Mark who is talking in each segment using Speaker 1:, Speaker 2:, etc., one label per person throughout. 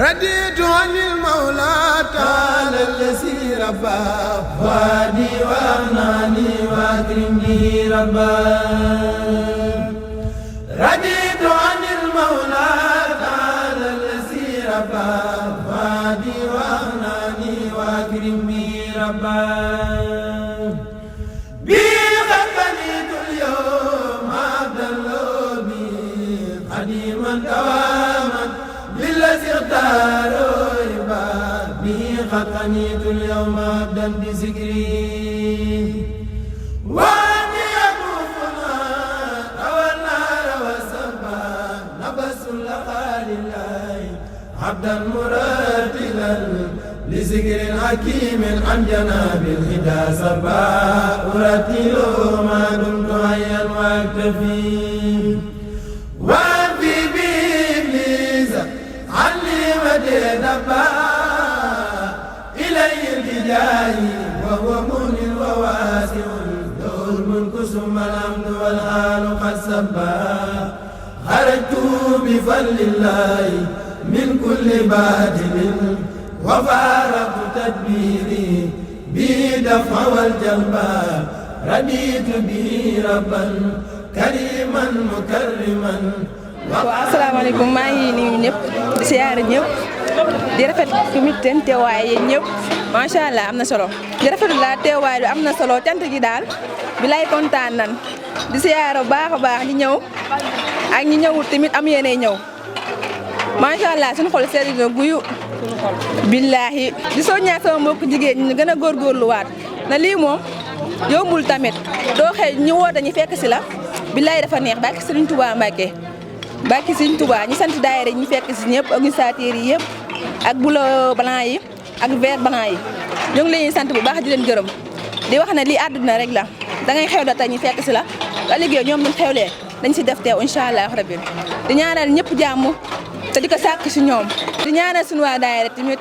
Speaker 1: رديت عن المولى تعالى الذي ربى وادي وأغناني وأكرمني ربا رديت عن المولى تعالى الذي ربى وادي وأغناني وأكرمني ربا بي خلقنيت اليوم عبد اللوبي قديما دواما بالذي اختاروا به خلقنيت اليوم عبدا بذكري واني يكوفنا روى النار والسبا نبس لقى لله عبدا مرتلا لذكر حكيم عن جناب الهدى سبا ارتل ما دمت حيا واكتفي وفي بابليس عني مدينبا إليه الهداي وهو مهن وواسع له الملك ثم الحمد والآل قد سبا خرجت بفضل الله من كل باطل وفارقت تدبيري بدفع والجلبا رديت به ربا كريما مكرما.
Speaker 2: waaw asalaamaaleykum maa ngi nuyu ñëpp di siyaare ñëpp di rafet tamit seen teewaay yi ñëpp macha allah am na solo di rafetlu laa teewaay bi am na solo cant gi daal bi lay kontaan nan di siyaare bu baax a baax ñi ñëw ak ñi ñëwul tamit am yéene ñëw macha allah suñu xol sedd na guyu billaahi di soññaat sama mbokk jigéen ñi ñu gën a góorgóorluwaat na lii moom yombul tamit doo xëy ñu woo dañu fekk si la billaahi dafa neex barke Sëriñ Tuubaa Mbàkke barke Sëriñ Tuubaa ñi sant daayira ñi fekk si ñëpp organisateurs yi yëpp ak boulot blanc yi ak vert blanc yi ñoo ngi leen sant bu baax di leen gërëm di wax ne lii àdduna rek la da ngay xew da tey ñu fekk si la ba liggéey ñoom duñ xewlee dañ si def teew incha allah rabbi di ñaanal ñëpp jàmm te di ko sàkk si ñoom di ñaanal suñu waa daayira tamit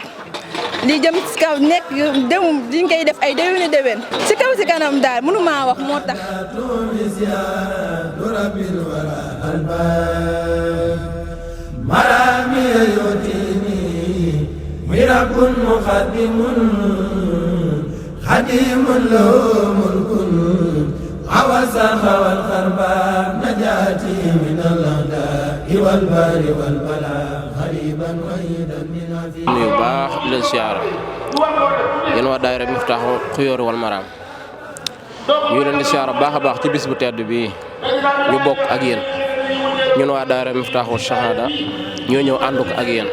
Speaker 2: lii jëm si kaw nekk dem diñ koy def ay déwéni déwén si kaw si kanam daal mënu maa wax moo tax
Speaker 1: مرامي يؤتيني مرب مقدم خديم له ملك عوسخ والخرباء نجاتي من الأعداء والبار والبلاء غريبا وحيدا من عفيف
Speaker 3: nuyu baax di leen siyaara yéen waa daayira Miftahul Xuyóor wal Maraam ñu leen di siyaara baax a baax ci bis bu tedd bii ñu bokk ak yéen ñun waa daayira Miftahul Shahada ñoo ñëw ànd ko ak yéen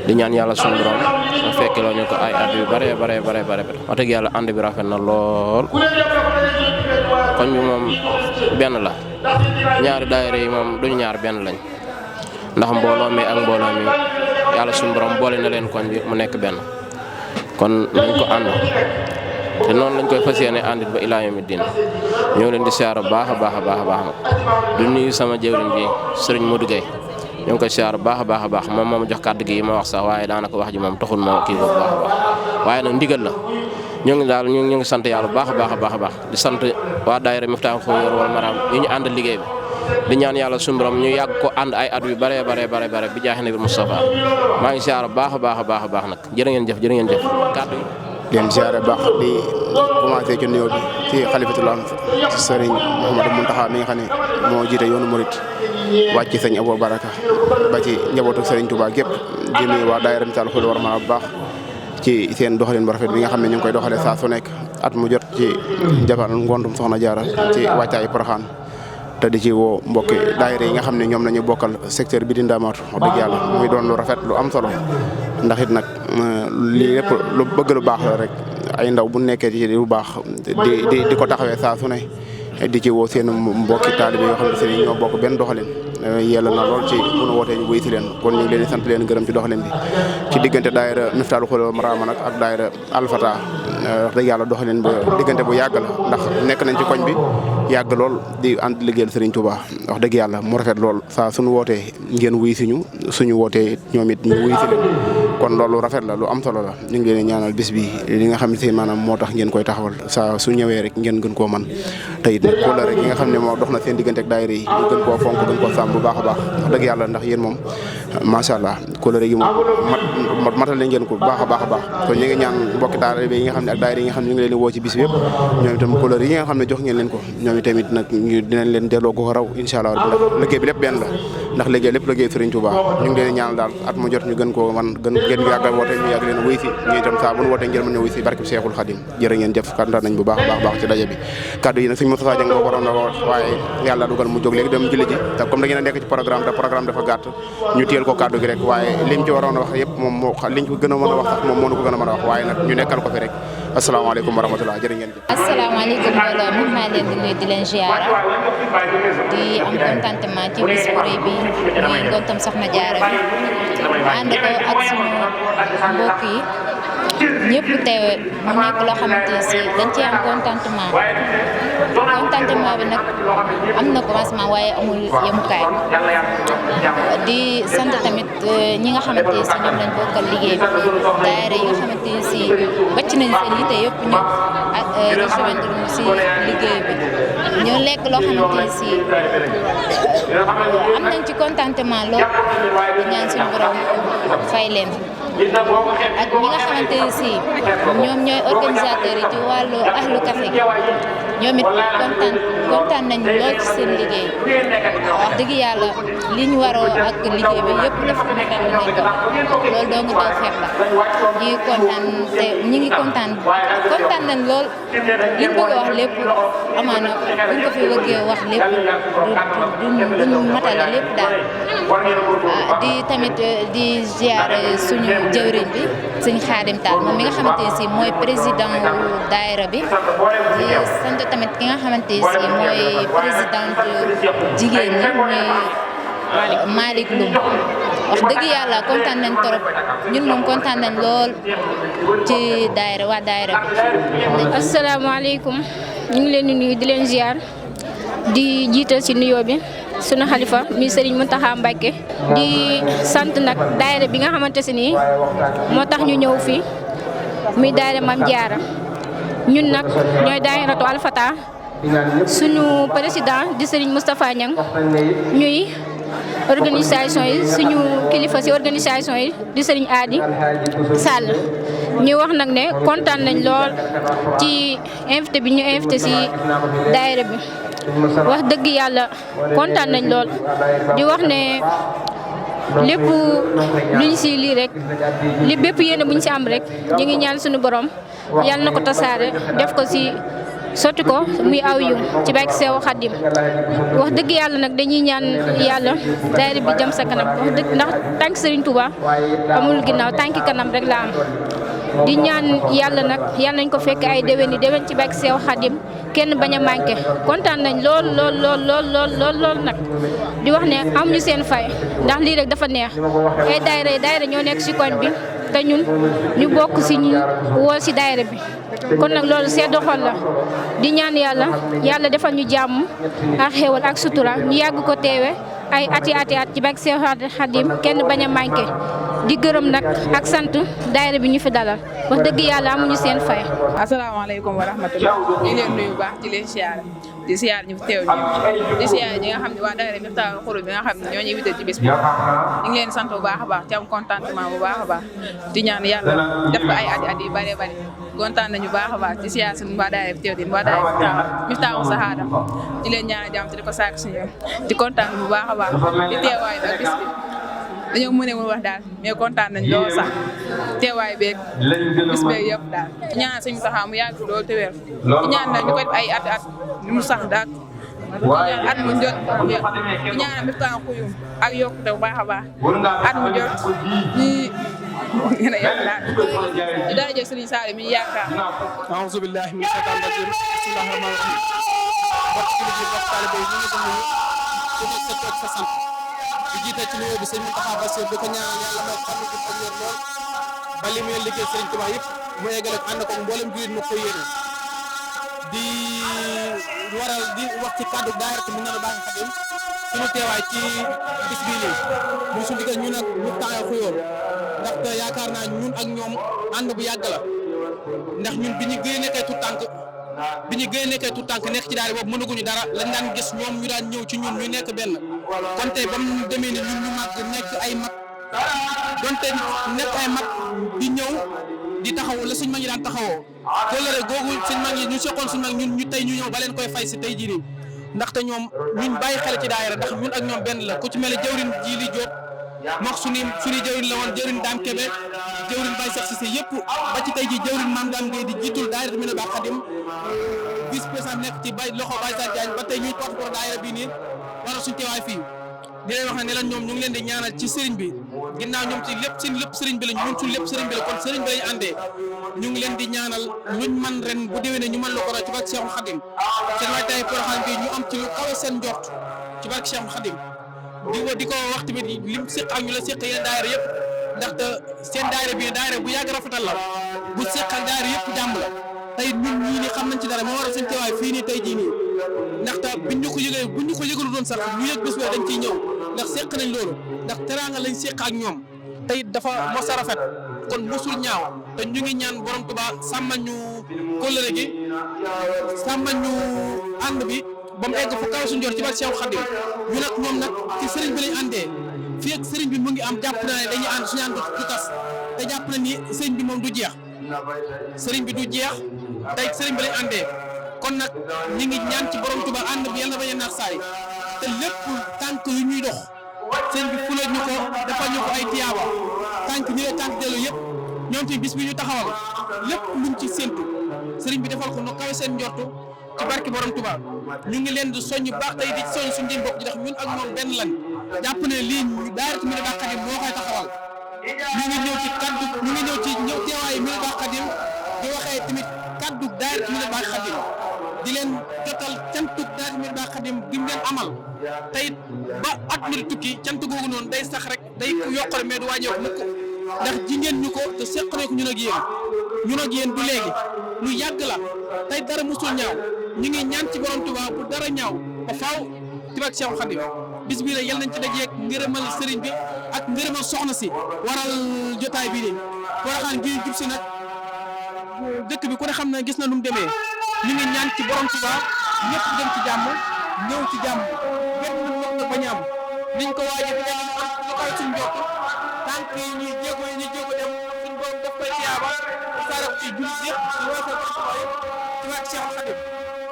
Speaker 3: di ñaan yàlla suñu borom mu fekkeloo ñu ko ay at yu bare wax dëgg yàlla ànd bi rafet na lool koñ bi moom benn la ñaari daayira yi moom duñu ñaar benn lañ ndax mbooloo mi ak mbooloo mi yàlla suñu borom boole na leen koñ bi mu nekk benn kon nañ ko ànd te noonu lañ koy fas yéene àndit ba ilaa yawmi diin ñoo leen di siyaar baax a baax du nuyu sama jëwriñ bi sëriñ Modou Gueye ñoo ngi koy siyaar baax a baax moom moo ma jox kàddu gi ma wax sax waaye daanaka wax ji moom taxul ma kii boobu baax a baax waaye nag ndigal la ñoo ngi daal ñu ngi sant yàlla baax a baax di sant waa daayira Miftahul Xuyóor wal Maraam yi ñu ànd liggéey bi di ñaan yàlla suñu borom ñu yàgg ko ànd ay at yu bare bi jaaxi nabi Moustapha maa ngi siyaar baax a baax nag jërë ngeen jëf kàddu yi
Speaker 4: leen siyaare baax di commencé ci nuyoo bi ci xalifatul am sëriñ Mouhamadou Mountakha mi nga xam ne moo jiite yoonu murit wàcc sëñ Abou Baraka ba ci njabootu sëriñ Touba gépp di nuyu waa daayira Miftahul Xuyóor wal Maraam bu baax ci seen doxalin bu rafet bi nga xam ne ñu ngi koy doxalee saa su nekk at mu jot ci jafal ngondum soxna Jaara ci wàccaay Poroxaan te di ci woo mbokki daayira yi nga xam ne ñoom la ñu bokkal secteur bi di Ndamaatu wax dëgg yàlla muy doon lu rafet lu am solo ndax it nag lii lépp lu bëgg lu baax la rek ay ndaw bu nekkee ci lu baax di ko taxawee saa su ne di ci woo seen mbokki taalibe yoo xam ne seen ñoo bokk benn doxalin yella na lool ci bu nu wootee ñu wuy si leen kon ñu ngi leen di sant leen gërëm ci doxalin bi ci diggante daayira Miftahul Xuyóor wal Maraam nag ak daayira Alfata wax dëgg yàlla doxalin ba diggante bu yàgg la ndax nekk nañ ci koñ bi yàgg lool di ànd liggéeyal Serigne Touba wax dëgg yàlla mu rafet lool saa suñu wootee ngeen wuy si ñu suñu wootee ñoom it ñu wuy si leen kon loolu rafet la lu am solo la ñu ngi leen di ñaanal bis bi li nga xam ne maanaam moo tax ngeen koy taxawal saa su ñëwee rek ngeen gën koo man te it nag wala rek yi nga xam ne moo dox na seen diggante ak daayira yi ñu gën koo fonk gën koo sàmm bu baax a baax wax dëgg yàlla ndax yéen moom macha allah kóllëre gi moom matal leen ngeen ko bu baax a baax a baax kon ñu ngi ñaan mbokki taalibe yi nga xam ne ak daayira yi nga xam ne ñu ngi leen di woo ci bis bi yëpp ñoom itam kóllëre yi nga xam ne jox ngeen leen ko ñoom itamit nag ñu dinañ leen delloo ko raw incha allah liggéey bi lépp benn la ndax liggéey lépp liggéey Serigne Touba ñu ngi leen di ñaanal daal at mu jot ñu gën koo man gën yàggal woote ñu yàgg leen wuy si ñu itam saa bu ñu wootee ngeen mën ñëw wuy si barke Cheikhul Khadim jërë ngeen jëf kontaan nañ bu baax a baax ci daje bi kaddu yi nag sëñ Moustapha Dieng moo waroon na waaye yàlla dugal mu jóg léegi dem julli ji te comme da ngeen a nekk ci programme te programme dafa gàtt ñu téyel ko kaddu gi rek waaye lim ci waroon a wax yëpp moom moo liñ ko gën a mën a wax sax moom moo nu ko gën a mën a wax waaye nag ñu nekkal ko fi rek asalaamaaleykum wa rahmatulah jërë ngeen jëf.
Speaker 5: asalaamaaleykum mbooloo mi maa leen di nuyu di leen ziara di am contentement ci bis bu rëy bi muy ngontam Soxna Jaara bi ànd ko ak sunu mbokk yi ñëpp teewe mu nekk loo xamante ne si dañ ci am contentement bi nag am na commencement waaye amul yemukaay di sant tamit ñi nga xamante ne si ñoom lañ bokkal liggéey bi daayira yi nga xamante ne si wàcc nañ seen yitte yëpp ñëw ak rejoindre ñu si liggéey bi ñoo lekk loo xamante ne si am nañ ci contentement lool di ñaan suñu borom fay leen ak ñi nga xamante ne si ñoom ñooy organisateurs yi ci wàllu ahlu café gi ñoom it kontaan nañ lool ci seen liggéey wax dëgg yàlla li ñu waroo ak liggéey bi yëpp def ko matal nañ ko loolu doo nga taw feex la ñi ngi kontaan nañ lool liñ bëgg a wax lépp amaana buñ ko fi bëggee wax lépp duñ matale lépp daal di tamit di ziar suñu jëwriñ bi sëñ Xaadim Taal moom mi nga xamante ne si mooy président wu daayira bi di sant tamit ki nga xamante ne si mooy présidente jigéen ñi muy Malick Loum wax dëgg yàlla kontaan nañ trop ñun moom kontaan nañ lool ci daayira waa daayira bi.
Speaker 6: asalaamaaleykum ñu ngi leen di nuyu di leen ziar di jiital ci nuyoo bi sunu xalifa mi Serigne Mountakha Mbacké di sant nag daayira bi nga xamante si nii moo tax ñu ñëw fii muy daayira Mame Diarra ñun nag ñooy daayiratu Al Fatah suñu président di Serigne Moustapha Niang ñuy organisation yi suñu kilifa ci organisation yi di Serigne Adi Sall ñu wax nag ne kontaan nañ lool ci invité bi ñu invité ci daayira bi wax dëgg yàlla kontaan nañ lool di wax ne lépp luñ ci lii rek li bépp yéene buñ ci am rek ñu ngi ñaan suñu borom yàlla na ko tasaare def ko ci sotti ko muy aw yu ci barke Seex Xaadim wax dëgg yàlla nag dañuy ñaan yàlla daayira bi jëm sa kanam wax dëgg ndax tànk Serigne Touba amul ginnaaw tànki kanam rek la am di ñaan yàlla nag yàlla nañ ko fekk ay déwén ci barke Seex Xaadim kenn bañ a manqué kontaan nañ lool nag di wax ne amuñu seen fay ndax lii rek dafa neex ay daayira ñoo nekk ci koñ bi te ñun ñu bokk ci ñu woo ci daayira bi kon nag loolu sedd xol la di ñaan yàlla defal ñu jàmm ak xéewal ak sutura ñu yàgg ko teewe ay ati at ci barke Seex Xaadim kenn bañ a manqué di gërëm nag ak sant daayira bi ñu fi dalal wax dëgg yàlla amuñu seen fay.
Speaker 2: asalaamaaleykum wa rahmatulah ñu ngi leen nuyu bu baax di leen siyaare di siyaare ñu fi teew ñu di siyaare ñi nga xam ne waa daayira Miftaahul Xuyuur bi nga xam ne ñoo ñuy invité ci bis bi ñu ngi leen sant bu baax a baax ci am contentement bu baax a baax di ñaan yàlla def ko ay at yu bëree bëri kontaan nañu bu baax a baax di siyaare suñu waa daayira teew di waa daayira Miftaahul Sahaada di leen ñaan jàmm te di ko sàkk si ñoom di kontaan bu baax a baax di teewaay nag bis bi dañoo mënewul wax daal mais kontaan nañ lool sax teewaay beeg bis beeg yëpp daal ñaan Sëñ Mountakha mu yàgg lool te wér ñaan nag ñu koy def ay at mu sax daal ñaan at mu jot ñaan Miftaahul Xuyuur ak yokkute bu baax a baax at mu jot ñi gën a yokk daal di daraja Sëriñ Saaliw mi yaakaar
Speaker 7: a'uuzu billaahi mina shaytaani rajiim bismillaahi rahmaani rahiim bokk ci liggéey bokk taalibe yi ñu ngi nuyu ku nekk sa tur ak sa sant di jiite ci nuyoo bi Sëriñ Mountakha Bassirou di ko ñaanal yàlla may xam ko ko wér lool ba li muy liggéey Sëriñ Tuubaa yëpp mu eggale ko ànd ko mboolem jullit mu ko yéene di waral di wax ci kàddu daayira ci Minanul Baaxil Xadim suñu teewaay ci bis bii nii muy suñu diggante ñun ak Miftaahul Xuyuur ndaxte yaakaar naa ñun ak ñoom ànd bu yàgg la ndax ñun bi ñu gën a nekkee tout tànk nekk ci daara boobu mënaguñu dara lañ daan gis ñoom ñu daan ñëw ci ñun ñu nekk benn kon tey ba mu demee ni ñun ñu màgg nekk ay mag donte nekk ay mag di ñëw di taxaw la suñ mag ñi daan taxawoo kóllëre googu suñ mag ñi ñu seqoon suñ mag ñun ñu tey ñu ñëw ba leen koy fay si tey jii nii ndaxte ñoom ñun bàyyi xel ci daayira ndax ñun ak ñoom benn la ku ci mel ne jëwrin ji li jóob mook suñu jëwrin la woon jëwrin Dame Kébé jëwrin Baye Cheikh Cissé yëpp ba ci tey jii jëwrin Mame Dame Gueye di jiitul daayira mi ne ba Xadim vice président nekk ci bay loxo Baye Sall Diagne ba tey ñuy porte-parole daayira bii nii wala suñ teewaay fii di leen wax ne la ñoom ñu ngi leen di ñaanal ci sëriñ bi ginnaaw ñoom ci lépp seen lépp sëriñ bi la ñun suñ lépp sëriñ bi la kon sëriñ bi lañu àndee ñu ngi leen di ñaanal luñ man ren bu déwénee ñu mën la ko ra ci barke Cheikhul Khadim seen waajtaay Porokhane bi ñu am ci lu kawe seen njort ci barke Cheikhul Khadim di ko wax tamit lim séq ak ñu la séq yeneen daayira yëpp ndaxte seen daayira bi daayira bu yàgg rafetal la bu séq ak daayira yëpp jàmm la tey ñun ñii ni xam nañ ci dara moo war a seen teewaay fii nii tey jii nii ndaxte buñ ñu ko yëgalu doon sax ñu yëg bés dañ ciy ñëw ndax séq nañ loolu ndax teraanga lañ séq ak ñoom tey dafa mos a rafet kon mosul ñaaw te ñu ngi ñaan borom Tuubaa sàmmal ñu kóllëre gi sàmmal ñu ànd bi ba mu egg fu kaw suñu jor ci barke Cheikh Khadim ñu nag ñoom nag ci sëriñ bi lañ àndee fii ak sëriñ bi mu ngi am jàpp na ne dañuy ànd suñu ànd du tas te jàpp na ni sëriñ bi moom du jeex sëriñ bi du jeex tey sëriñ bi lañ àndee kon nag ñi ngi ñaan ci borom Tuubaa ànd bi yàlla na bañ a naat saay te lépp tànk yu ñuy dox sëriñ bi fulal ñu ko dafa ñu ko ay tiyaaba tànk ñëwee tànk dellu yëpp ñoom tamit bis bi ñu taxawal lépp luñ ci séntu sëriñ bi defal ko no kawe seen njortu ci barki borom Tuubaa ñu ngi leen di soññ baax tey di soññ suñu jëm bopp ji ndax ñun ak moom benn lan jàpp ne lii daayira mi ne baax Xadim moo koy taxawal ñu ngi ñëw ci kaddu ñu ngi ñëw ci teewaayu mi ne baax Xadim di waxee tamit kaddu daayira mi ne baax Xadim di leen jotal cantuk daayira mi ne baax Xadim gi mu leen amal tey ba at mi di tukki cant googu noonu day sax rek day yokkale mais du wàññeeku mukk ndax ji ngeen ñu ko te seq nañ ko ñun ak yéen du léegi lu yàgg la tey dara musul ñaaw ñu ngi ñaan ci borom Tuubaa bu dara ñaaw ba faaw ci barke Cheikh Khadim bis bii rek yal nañ ci dajeeg ngërëmal sëriñ bi ak ngërëmal soxna si waral jotaay bii de Porokhane gi jub si nag dëkk bi ku ne xam ne gis na nu mu demee ñu ngi ñaan ci borom Tuubaa ñëpp dem ci jàmm ñëw ci jàmm benn nag na bañ a am niñ ko waajee bi ñu am lu koy suñ jot tànk yi ñuy jéego dem suñ borom daf koy tiyaaba saara ko ci jullit yëpp di wootee borom Tuubaa yëpp ci barke Cheikh Khadim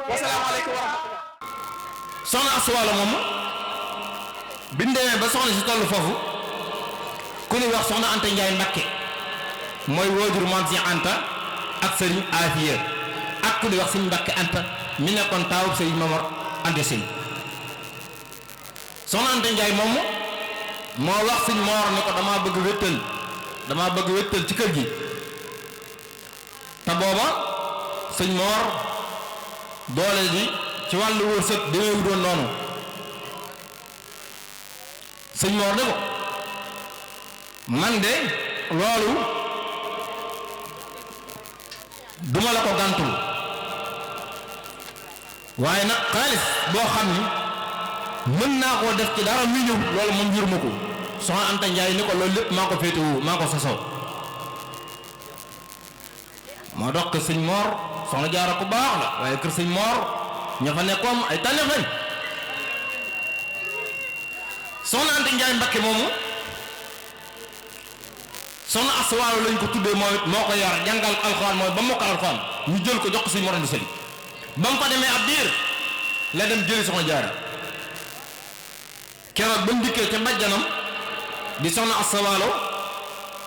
Speaker 7: wasalaamaaleykum wa rahmatulah.
Speaker 8: soxna Astou Walo moom bi ñu demee ba soxna si toll foofu ku ñuy wax soxna Anta Ndiaye Mbakke mooy waajur Maam si Anta ak Serigne Afia ak ku ñuy wax Serigne Mbakke Anta mi nekkoon taawub Serigne Momar Anta Seye soxna Anta Ndiaye moom moo wax Serigne Mor ne ko damaa bëgg wéttal ci kër gi te booba Serigne Mor doole ji ci wàllu wërsëg demeewu doon noonu sëñ Mor ne ko man de loolu duma la ko gàntul waaye nag xaalis boo xam ni mën naa koo def ci dara muy ñëw loolu moom jur ma ko soxna Anta Ndiaye ni ko loolu lépp maa ko féetewu maa ko sosoo moo dox kër sëñ Mor soxna Jaara ku baax la waaye kër sëñ Mor ña fa nekkoon ay tànneef lañ soxna Anta Ndiaye Mbakke moomu soxna Astou Walo lañ ko tuddee moom it moo ko yar jàngal alxuraan mooy ba mokkal alxuraan ñu jël ko jox ko sëñ Mor Anta Sali ba mu fa demee ab diir la dem jëli soxna Jaara keroog ba mu dikkee ca bajjanam di soxna Astou Walo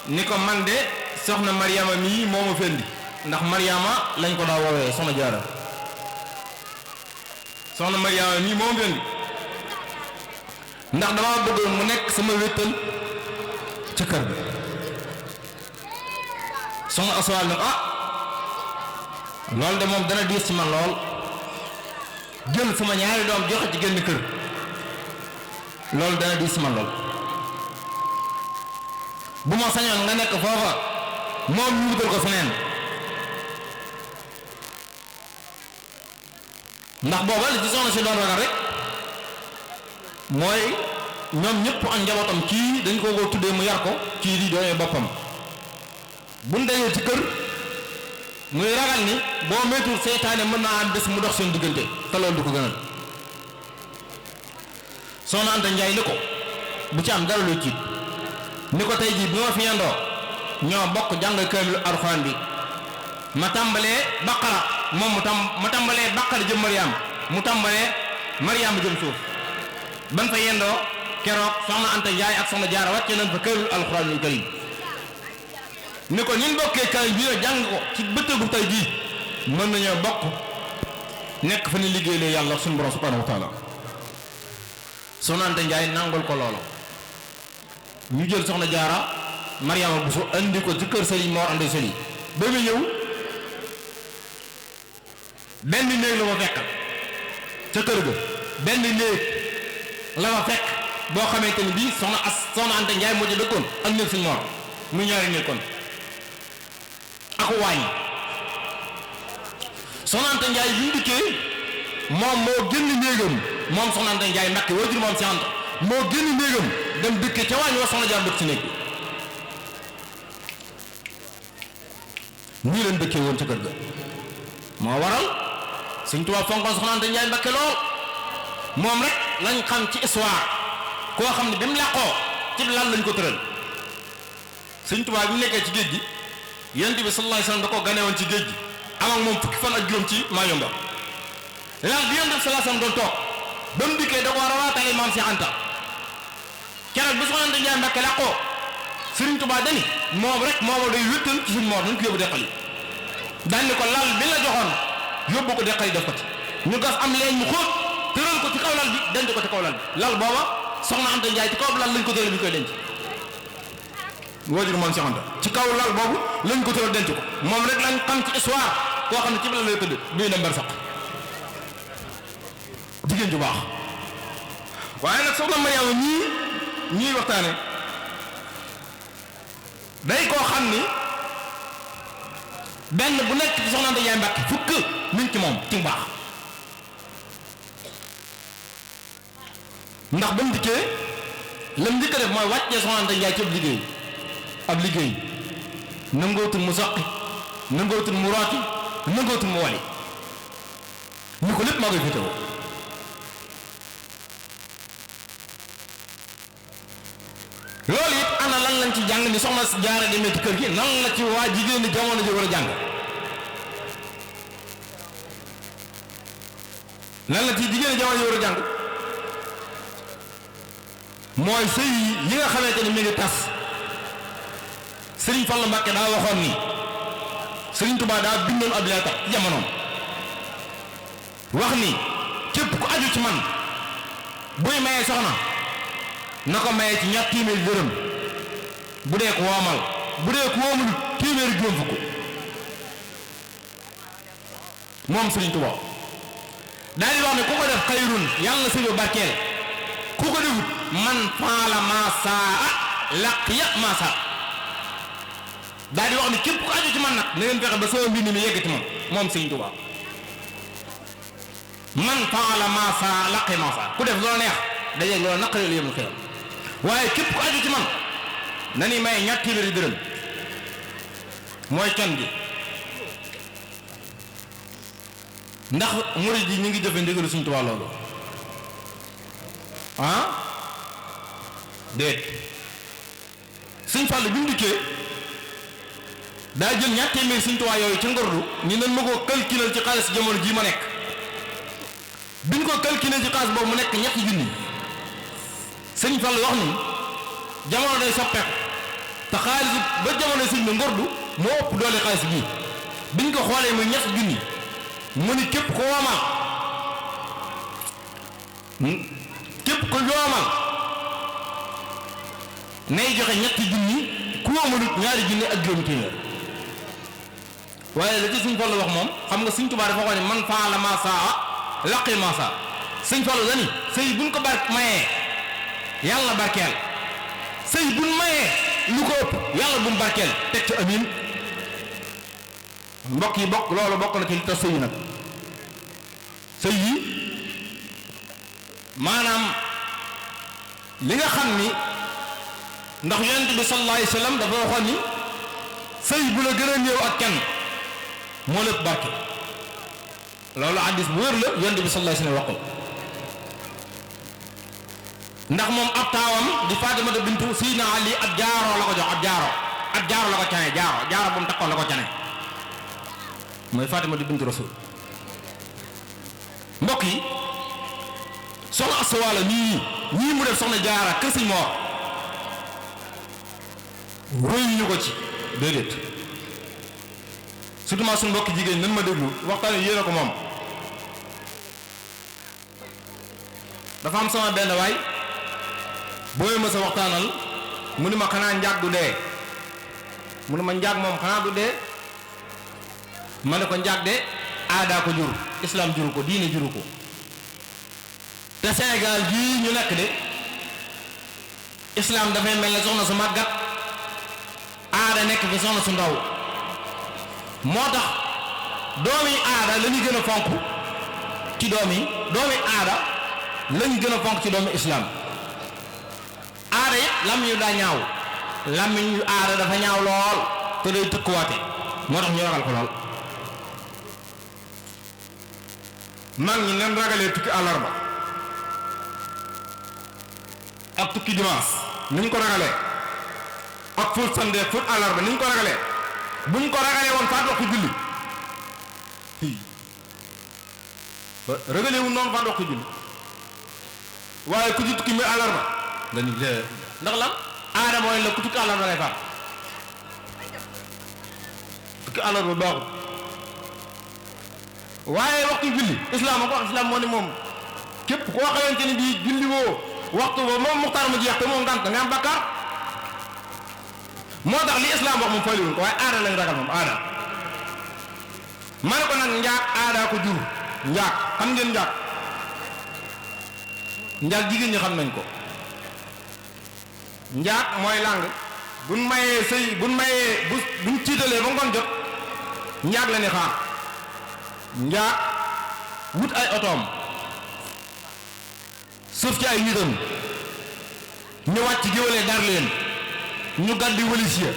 Speaker 8: ni ko man de soxna Mariama mii moo ma fendi ndax Mariama lañ ko daa woowee soxna Jaara soxna Mariama mii moo ma fendi ndax damaa bëggoon mu nekk sama wéttal ca kër ga soxna Astou Walo ne ko loolu de moom dana diis ci man lool jël sama ñaari doom joxe ci génn kër loolu dana diis ci man lool bu ma sañoon nga nekk foofa moom ñu wutal ko feneen ndax booba li ci soxna si doon ragal rek mooy ñoom ñëpp ak njabootam kii dañ ko tuddee mu yar ko kii di doone boppam buñ dajee ci kër muy ragal ni boo moytuwul seytaane mën naa am bés mu dox seen diggante te loolu du ko gënal soxna Anta Ndiaye ni ko bu ci am dara looy tiit ni ko tey jii bi ma fi yendoo ñoo bokk jàng kaamil alxuraan bi ma tàmbalee baqara moom ma tàmbalee baqara jëm Mariam mu tàmbalee Mariam jëm suuf ban fa yendoo keroog soxna Anta Njaay ak soxna Jaara wàcce nañ fa kaamil alxuraanul karim ni ko ñun bokkee kaamil bi jàng ko ci bëccëgu tey jii mën nañoo bokk nekk fa ni liggéeyee yàlla suñu borom subhanahu wa taala soxna Anta Njaay nangul ko loolu ñu jël soxna Jaara Mariama Bousso andi ko ci kër Serigne Mor Anta Sali ba mu ñëw benn néeg la ma fekkal ca kër ga benn néeg la ma fekk boo xamante ni bii soxna Anta Njaay moo ci dëkkoon ak néeg Serigne Mor mu ñaari néeg kon ak waañ soxna Anta Njaay bi mu dikkee moom moo génn néegam moom soxna Anta Njaay Mbàkke waajur moom si Anta moo génn néegam dem dëkkee ca waañ wa soxna Jaar dëkk ci néeg bi nii leen dëkkee woon ca kër ga moo waral Sëñ Tuubaa fonkoon soxna Anta Njaay Mbàkke lool moom rek lañ xam ci histoire koo xam ne bi mu làqoo ci lal lañ ko tëral Sëñ Tuubaa bi mu nekkee ci géej gi Yonent bi sallallahu alayhi wasallam da ko ganewoon ci géej gi am ak moom fukki fan ak juróom ci Mayumba lal bi Yonent bi sallallahu alayhi wasallam doon toog ba mu dikkee da ko rawaatale maam si Anta keroog bi soxna Anta Njaay Mbàkke làqoo Sëriñ Tuubaa dani moom rek mooma day wéttal ci suñ moor nañ ko yóbbu deqali daan ni ko lal bi la joxoon yóbbu ko deqali def ko ci ñu gas am leen mu xóot tëral ko ci kaw lal bi denc ko ci kaw lal bi lal booba soxna Anta Njaay ci kaw lal lañ ko tëral bi ñu koy denc waajur moom si Anta ci kaw lal boobu lañ ko tëral denc ko moom rek lañ xam ci histoire koo xam ne ci lal lay tëdd duy dem bar sax jigéen ju baax waaye nag soxna Mariama ñii waxtaane day koo xam ni benn bu nekk ci soxna Anta Njaay Mbàkke fukk mi ngi ci moom ci baax ndax ba mu dikkee lam njëkk a def mooy wàccee soxna Anta Njaay ci ab liggéey nangootul mu soqi nangootul mu rooti nangootul mu wali ñu ko lépp maa koy féetewoo loolu it ana lan lañ ci jàng ni soxna Jaara demee ci kër gi nan la ci waa jigéen ñi jamono ji war a jàng lan la ci jigéen ñi jamono ji war a jàng mooy sëy yi nga xamante ni mi ngi tas Sëriñ Fallu Mbàkke daa waxoon ni Sëriñ Tuubaa daa bindoon ab leetar ci jamonoom wax ni képp ku aju ci man buy mayee soxna na ko mayee ci ñaar téeméeri dërëm bu dee ko woomal bu dee ko woomul téeméeri juróom fukk moom Sëriñ Tuubaa daal di wax ne ku ko def xayrun yàlla na sëy ba barkeel ku ko defut man faala maasaa laq ya maasaa daal di wax ne képp ku aju ci man nag na ngeen fexe ba sama mbind mi yegg ci moom Sëriñ Tuubaa man faala maasaa laq ya maasaa ku def loola neex dajeeg loola naqaree la yëmul xelam waaye képp ku aju ci man na ni may ñaar téeméeri dërëm mooy can gi ndax murid yi ñu ngi jëfe ndigalu Sëriñ Tuubaa loolu ah déet Sëriñ Fallu bi mu dikkee daa jël ñaar téeméeri Sëriñ Tuubaa yooyu ci ngordu ni nan ma ko calculer ci xaalis jamono jii ma nekk biñ ko calculer ci xaalis boobu mu nekk ñetti junni Sëriñ Fallu wax ni jamono day soppeeku te xaalis ba jamono sëñ bi ngordu moo ëpp doole xaalis bii biñ ko xoolee muy ñetti junni mu ni képp ko woomal nay joxe ñetti junni ku woomalut ñaari junni ak juróomi téeméer waaye la ci Sëñ Fallu wax moom xam nga Sëñ Tuubaa dafa wax ne man faala maa saa laqi maa saa Sëñ Fallu dani sëy buñ ko mayee yàlla barkeel sëy buñ mayee lu ko ëpp yàlla bu mu barkeel teg ci amiin mbokk yi loolu bokk na ci li tax sëy yi nag sëy yi maanaam li nga xam ni ndax yonent bi sallallahu alayhi wa sallam dafa waxoon ni sëy bu la gën a néew ak kenn moo lépp barke loolu hadiis bu wér la yonent bi sallallahu alayhi wa sallam wax ko ndax moom ab taawam di Faatimata bintu Sayyidina Ali ab jaaro la ko jox ab jaaro la ko cane jaaro bu mu takkoon la ko cane mooy Faatimata bintu Rasul. mbokk yi soxna Asta Walo ñii mu def soxna jaara kër Sëñ Moor royuñu ko ci déedéet surtout suñu mbokki jigéen nan ma déglu waxtaan wi yéene ko moom. dafa am sama benn waay booy ma sa waxtaanal mu ni ma xanaa njaag du dee mu ni ma njaag moom xanaa du dee ma ne ko njaag de aadaa ko jur islam juru ko diine juru ko te Sénégal gii ñu nekk de islam dafay mel ne soxna su màggat aada nekk fi soxna su ndaw moo tax doomi aada la ñu gën a fonk ci doomi aada lañ gën a fonk ci doomi islam. aada it lam ñu daa ñaaw lamiñ yu aada dafa ñaaw lool te day tëkkuwaate moo tax ñu ragal ko lool. mag ñi leen ragalee tukki àllarba ak tukki dimanche niñ ko ragalee ak fóot sande fóot àllarba niñ ko ragalee buñ ko ragalee woon faat waxtu julli ragalee wu noonu faat waxtu julli waaye ku ci tukki mi àllarba nga ni ndax lan aada mooy la ku tukki àllarba ngay faat tukki àllarba baaxul waaye waxtu julli islam moo ne moom képp koo xamante ni bii julli woo waxtu ba moom muxtaar mu jeex te moom ngànt nga am bakkaar moo tax li islam wax moom fayliwuñ ko waaye aada lañ ragal moom aada ma ne ko nag njaag aada ko jur njaag xam ngeen njaag jigéen ñi xam nañ ko njaag mooy làng buñ mayee sëy buñ ciitalee ba ngoon jot njaag la ni xaar njaag wut ay otoom suuf ci ay nitam ñu wàcc géwalee dar leen ñu gàddu wëlis ya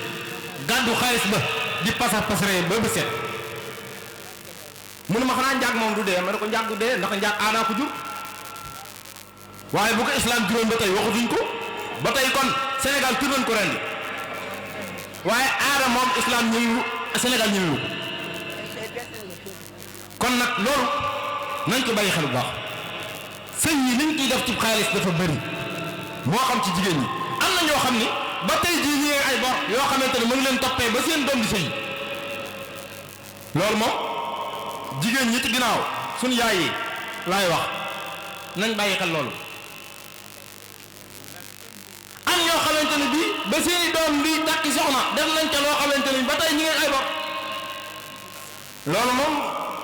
Speaker 8: gàddu xaalis ba di pasaree ba bu set mu ne ma xanaa njaag moom du dee ma ne ko njaag du dee ndax njaag aadaa ko jur waaye bu ko islam juróom ba tey waxutuñ ko ba tey kon Sénégal tur nañ ko rendi waaye aada moom islam ñëwu Sénégal ñëwu ko kon nag loolu nañ ko bàyyi xel bu baax sëñ yi liñ ciy def ci xaalis dafa bëri moo xam ci jigéen ñi am na ñoo xam ni ba tey jii ñëwee ay bor yoo xamante ne mu ngi leen toppee ba seen doom di sëy loolu moom jigéen ñi ci ginnaaw suñu yaay yi laay wax nañ bàyyi xel loolu am ñoo xamante ne bii ba seeni doom bi takki soxna def nañ ca loo xamante ne ba tey ñi ngeen ay bor loolu moom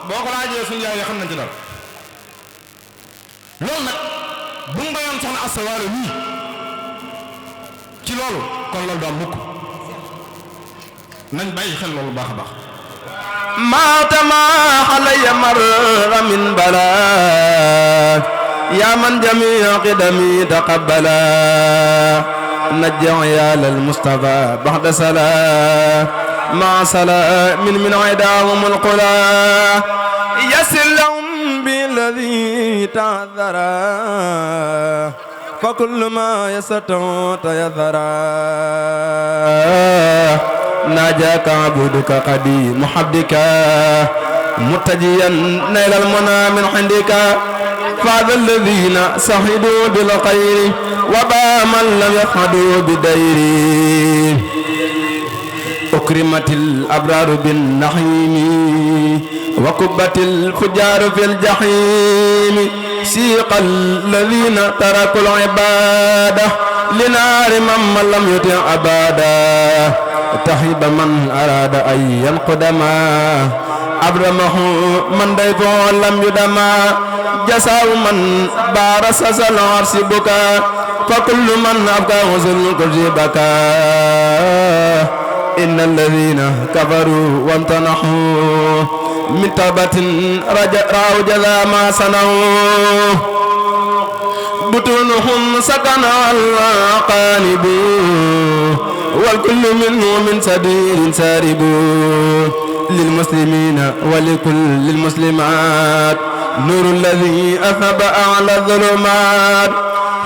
Speaker 8: boo ko laajee suñu yaay yi xam nañ ci dara loolu nag bu mu bayoon soxna Asta Walo nii ci loolu kon loolu daal mukk nañ bàyyi xel loolu baax a baax
Speaker 1: ما تما علي مر من بلاء يا من جميع قدمي تقبلا نجع يا للمصطفى بعد سلام مع سلام من عداهم القلا يسر لهم بالذي تعذرا فكل ما يستطيع تيذرا ناجاك عبدك قديم حبدك متجيا نيل المنى من عندك فاذا الذين سعدوا بالخير وبا من لم يسعدوا بدير أكرمت الأبرار بالنعيم وكبت الفجار في الجحيم سيق الذين تركوا العبادة لنار من لم يطع أبدا تحب من أراد أن ينقد ما أبرمه من ضيفه لم يدما جزاء من بارس العرش بكى فكل من أبكى ذو الكرج بكى إن الذين كفروا وامتنحوا من توبة رأوا جزاء ما صنعوا بطونهم سكن الأقانب والكل منه من سبيل سارب للمسلمين ولكل المسلمات نور الذي أثب أعلى الظلمات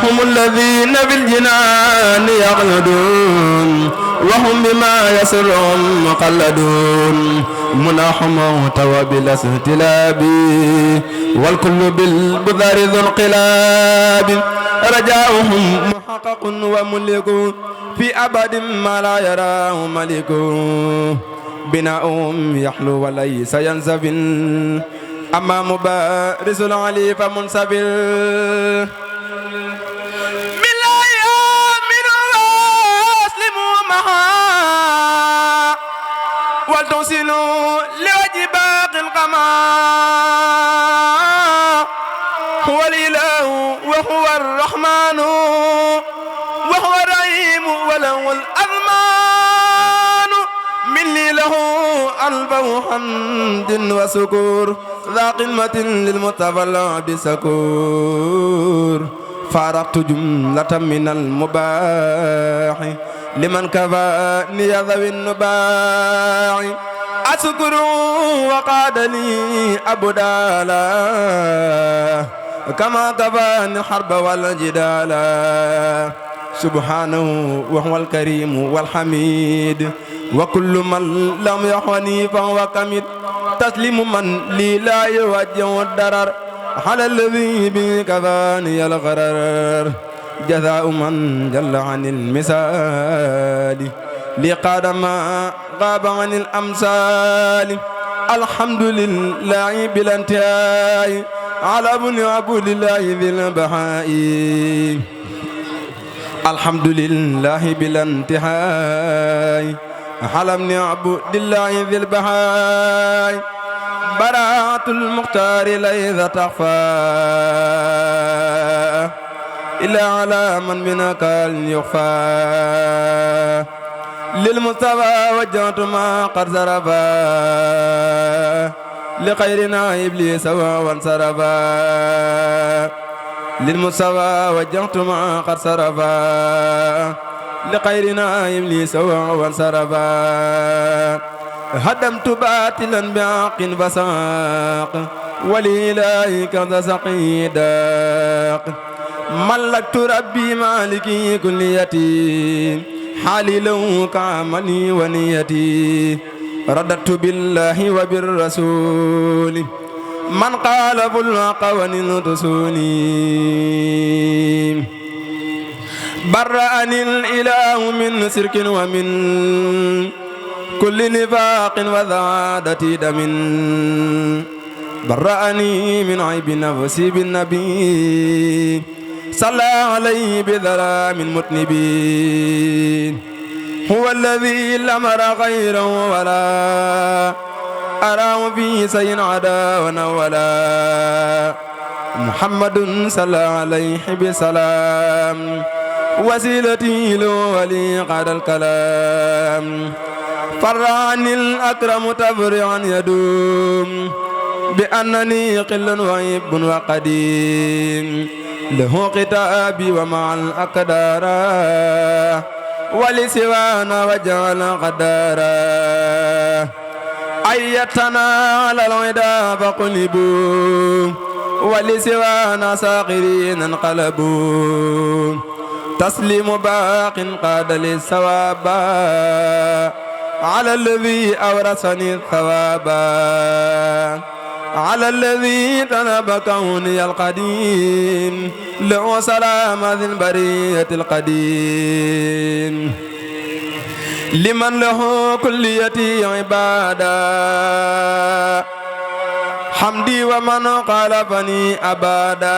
Speaker 1: هم الذين في الجنان يخلدون وهم بما يسرهم مقلدون مناحم موت وبلا استلاب والكل بالبذر ذو انقلاب رجاؤهم محقق وملك في أبد ما لا يراه ملك بناؤهم يحلو وليس ينسفل أما مبارز العلي فمنسفل ولتوصلوا لوجه باقي القماء هو الإله وهو الرحمن وهو الرحيم وله الأضمان مني له ألف حمد وسكور ذا قمة للمتفضل بسكور فارقت جملة من المباح لمن كفاني ذوي النباع أشكر وقاد لي أبدالا كما كفاني الحرب والجدال سبحانه وهو الكريم والحميد وكل من لم يحوني فهو كميد تسليم من لي لا يوجه الضرر على الذي به كفاني الغرر جزاء من جل عن المثال لقد ما غاب عن الأمثال الحمد لله بلا انتهاء على ابن عبد الله ذي البهاء الحمد لله بلا انتهاء على ابن عبد الله ذي البهاء براءة المختار ليس تخفى إلا على من منك يخفى للمصطفى وجهت ما قد زرفا لخيرنا إبليس وانصرفا للمصطفى وجهت ما قد صرفا لخيرنا إبليس وانصرفا هدمت باطلا بعق فساق ولإلهي كذا سقيداق ملكت ربي مالكي كليتي حالي لو كامني ونيتي رددت بالله وبالرسول من قال بالحق ونلتسوني برأني الإله من سرك ومن كل نفاق وذعادة دم برأني من عيب نفسي بالنبي صلى عليه بذلام متنبين هو الذي لم أر غيره ولا أراه في شيء عداوة ولا محمد صلى عليه بسلام وسيلتي له ولي قاد الكلام فرعني الأكرم تفرعا يدوم بأنني قل وعيب وقديم له كتابي ومع الأقدار ولسوانا وجعل قدارا أيتنا على العدا فقلبوا ولسوانا ساقرين انقلبوا تسليم باق قاد للثواب على الذي أورثني الثواب على الذي طلب كوني القديم له سلام ذي البرية القديم لمن له كليتي عبادة حمدي ومن قالفني أبدا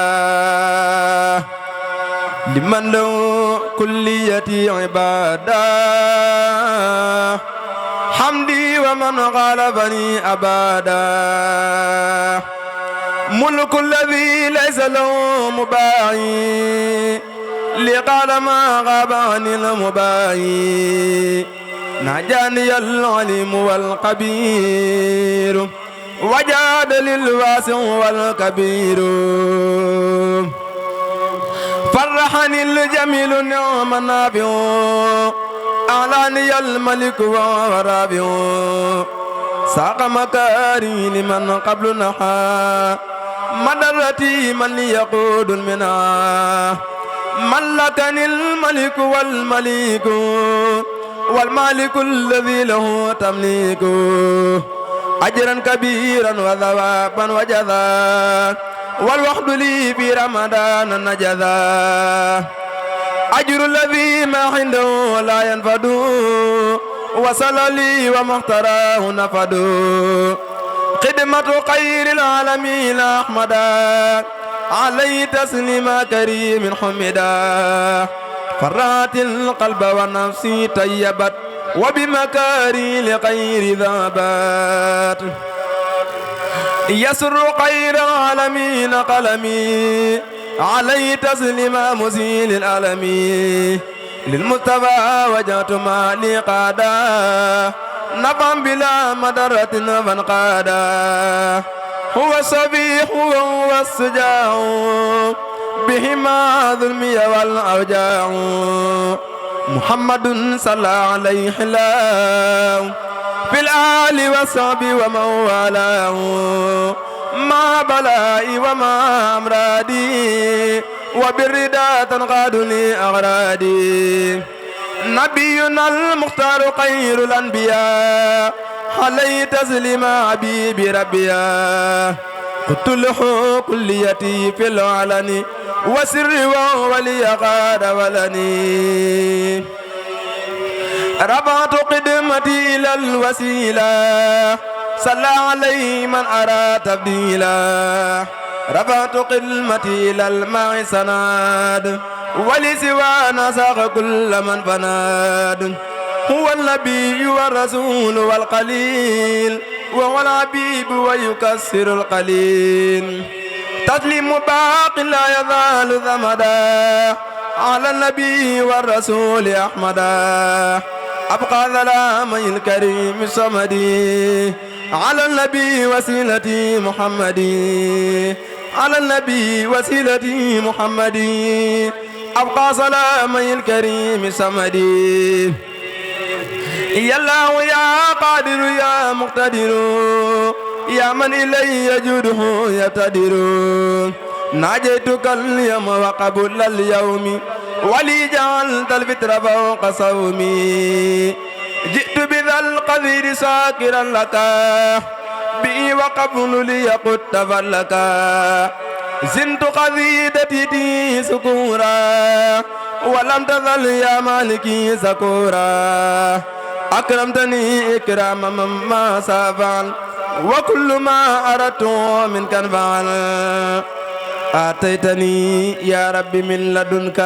Speaker 1: لمن له كليتي عبادة حمدي ومن غالبني أبدا ملك الذي ليس له مباعي لقال ما غاب عن المباعي نجاني العليم والقبير وجاد للواسع والكبير فرحني الجميل النعم النافع أعلاني الملك ورابع ساق مكاري لمن قبل نحا مدرتي من يقود المنى ملكني الملك والمالك الذي له تمليك أجرا كبيرا وثوابا وجزاء والوحد لي في رمضان نجزا أجر الذي ما عنده لا ينفد وصل لي وما اختراه نفد خدمة خير العالمين أحمدا عليه تسليم كريم حمدا فرات القلب والنفس طيبت وبمكاري لغير ذابات يسر خير العالمين قلمي عليه تسليم مزيل الألم للمصطفى وجهت مالي قادا نفعا بلا مدرة فانقادا هو الصبيح وهو السجاع بهما ظلمي والأوجاع محمد صلى عليه الله في الآل والصحب ومن والاه ما بلائي وما أمرادي وبالردى تنقاد لي أغرادي نبينا المختار خير الأنبياء عليه تسليم حبيب ربيا قلت له كليتي في العلن وسر وولي قاد ولني رفعت قدمتي إلى الوسيلة صلى عليه من أرى تبديلا رفعت قدمتي إلى الماء سناد ولسوى نساق كل من فناد هو النبي والرسول والقليل وهو الحبيب ويكسر القليل تسليم باق لا يزال ثمدا على النبي والرسول أحمدا أبقى ظلامي الكريم الصمدي على النبي وسيلتي محمدي على النبي وسيلتي محمدي أبقى سلامي الكريم الصمدي يا الله يا قادر يا مقتدر يا من إلي يجوده يقتدر ناجيتك اليوم وقبل اليوم ولي جعلت الفطر فوق صومي جئت بذا القدير ساكرا لك بي وقبل لي قد تفلك زنت قذيدتي دي سكورا ولم تظل يا مالكي سكورا أكرمتني إكرام مما سافعل وكل ما أردت منك فعل آتيتني يا ربي من لدنك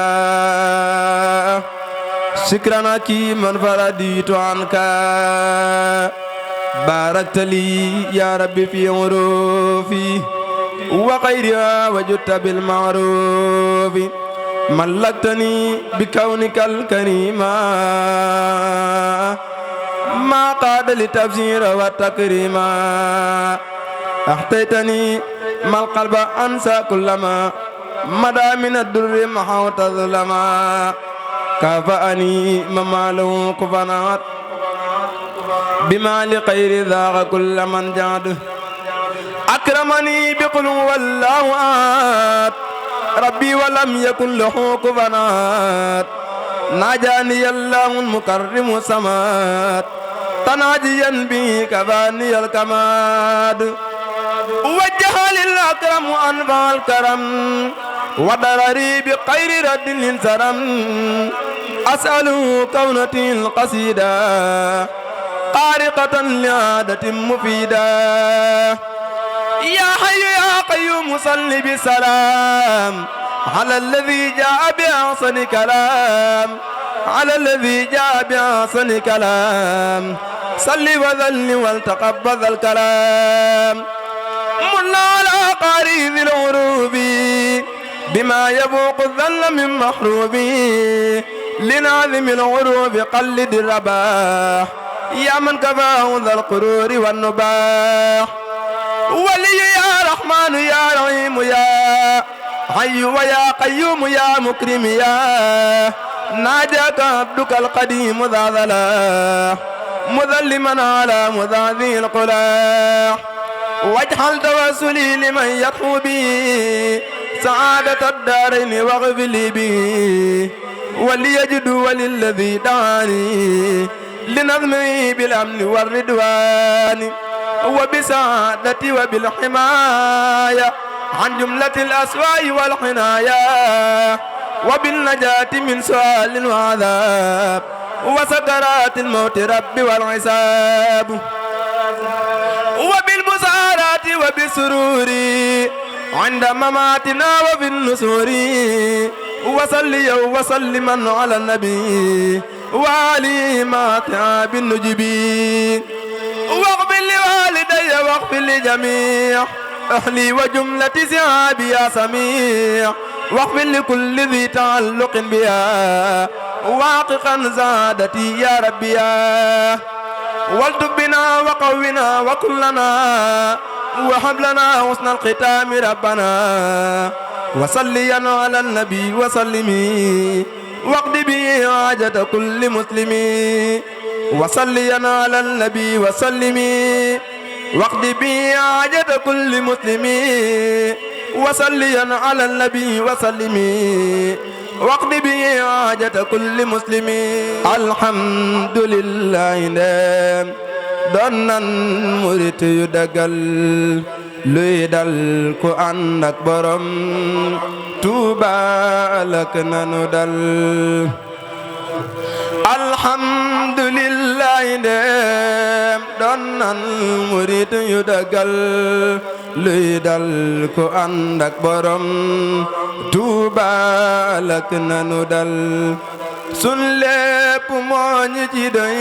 Speaker 1: شكرا كيما فرديت عنك باركت لي يا ربي في عروفي وغيرها وجدت بالمعروف ملكتني بكونك الكريم ما قاد لتفسير والتكريم أحتيتني ما القلب أنسى كلما مدى من الدر محوت الظلما كافأني مماله كفنات بما لخير ذاق كل من جاد أكرمني بقل والله آت ربي ولم يكن له كفنات ناجاني الله المكرم سمات تناجيا به كفاني الكماد وجه للأكرم أنفع الكرم وضرري بخير رد للسرم أسأله كونتي القصيدة قارقة لعادة مفيدة يا حي يا قيوم صل بسلام على الذي جاء بأحسن كلام على الذي جاء بأحسن كلام صل وذل والتقبل الكلام من على قريب العروب بما يفوق الذل من محروب لناظم العروب قلد الرباح يا من كفاه ذا القرور والنباح ولي يا رحمن يا رحيم يا حي ويا قيوم يا مكرم يا ناجاك عبدك القديم ذا ذلاح مذلما على مذاذي القلاح واجعل توسلي لمن يطحو بي سعادة الدارين واغفر لي به وليجد وللذي دعاني لنظمه بالأمن والرضوان وبسعادتي وبالحماية عن جملة الأسواء والحنايا وبالنجاة من سؤال وعذاب وسكرات الموت رب والعذاب وبالبصارات وبالسرور عند مماتنا وفي النسور وصلي وسلما على النبي وعلي ما تعب النجب واغفر لوالدي واغفر لجميع أهلي وجملة سعابي يا سميع واغفر لكل ذي تعلق بها واققا زادتي يا ربي يا والتب بنا وقونا وكلنا وهب لنا حسن الختام ربنا وصليا على النبي وسلمي واقض به حاجة كل مسلم وصليا على النبي وسلمي واقض به حاجة كل مسلم وصليا على النبي وسلمي واقض به حاجة كل مسلم الحمد لله نام دونان مريت يدغال luy dal ku ànd ak borom Tuuba lak nanu dal alhamdulillahi ndem doon nan murit yu dagal luy dal ku ànd ak borom Tuuba lak nanu dal sun lépp moo ñu ci doy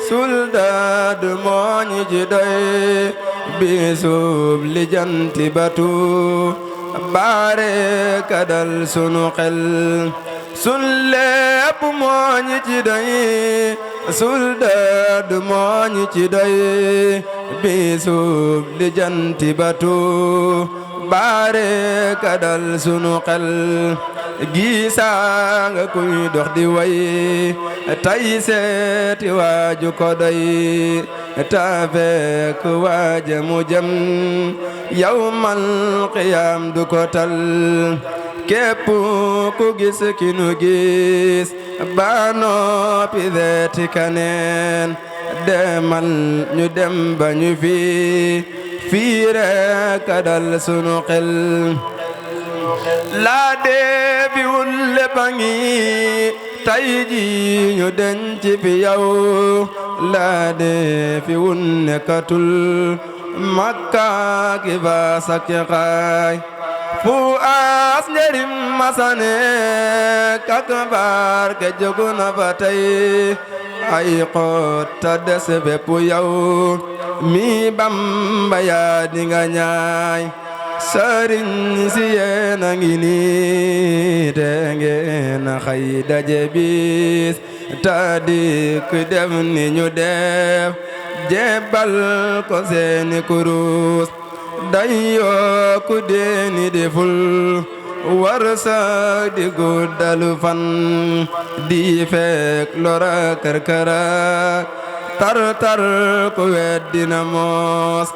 Speaker 1: sul daadu moo ñu ci doy bisub lijanti batu baare kadal sunu xel sun lépp moo ñu ci doy sul daadu moo ñu ci doy bisub lijanti batu baare kadal sunu xel gisaa nga kuy dox di way tay seeti waaju ko doy ta fekk waaja mu jëm yawmal qiyaam du ko tal képp ku gis ki nu gis ba noppi deeti kaneen demal ñu dem ba ñu fii rekk dal sunu xel laa deefi wul lépp a ngi tay ji ñu denc fi yow laa deefi wul nekkatul makka ki baas ak xaay fu aas njërim masane kak barke jógu na fa tey ay xoot ta des bépp yow mi Bamba yaa di nga ñaay sëriñ si yéen a ngi nii te ngeen a xëy daje bis ta dikk def ni ñu def jébbal ko seeni kurus day yokku deeni deful warsak di guddalu fan di fekk lora kër-këra tar ku weddina moos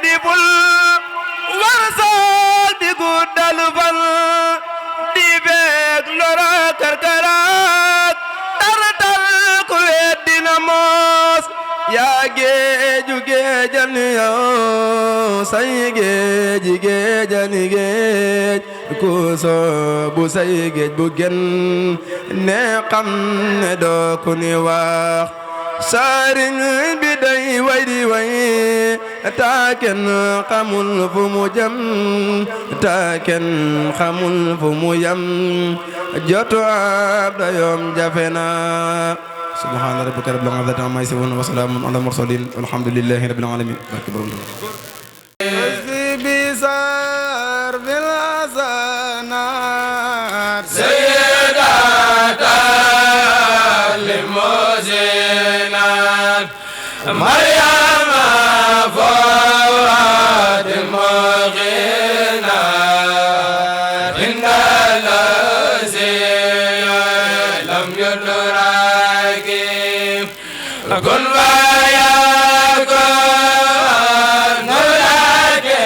Speaker 1: di ful warsak di guddalu fan di fekk lora kër-kërak tar ku weddina moos yaa géeju géejal yow say géeji géejali géej ku soobu say géej bu gen ne xam ne doo ku ni wax sëriñ bi day way di way ta kenn xamul fu mu jëm ta kenn xamul fu mu yam jotu ab dayoom jafe na subhaana rabbika rabbil izzati amma yasifuun wa salaamun alal mursaliin walhamdulillahi rabbil aalamiin barke borom
Speaker 9: Maryama fawad mughina inna lazi lam yudraki kun wa yakun nuraki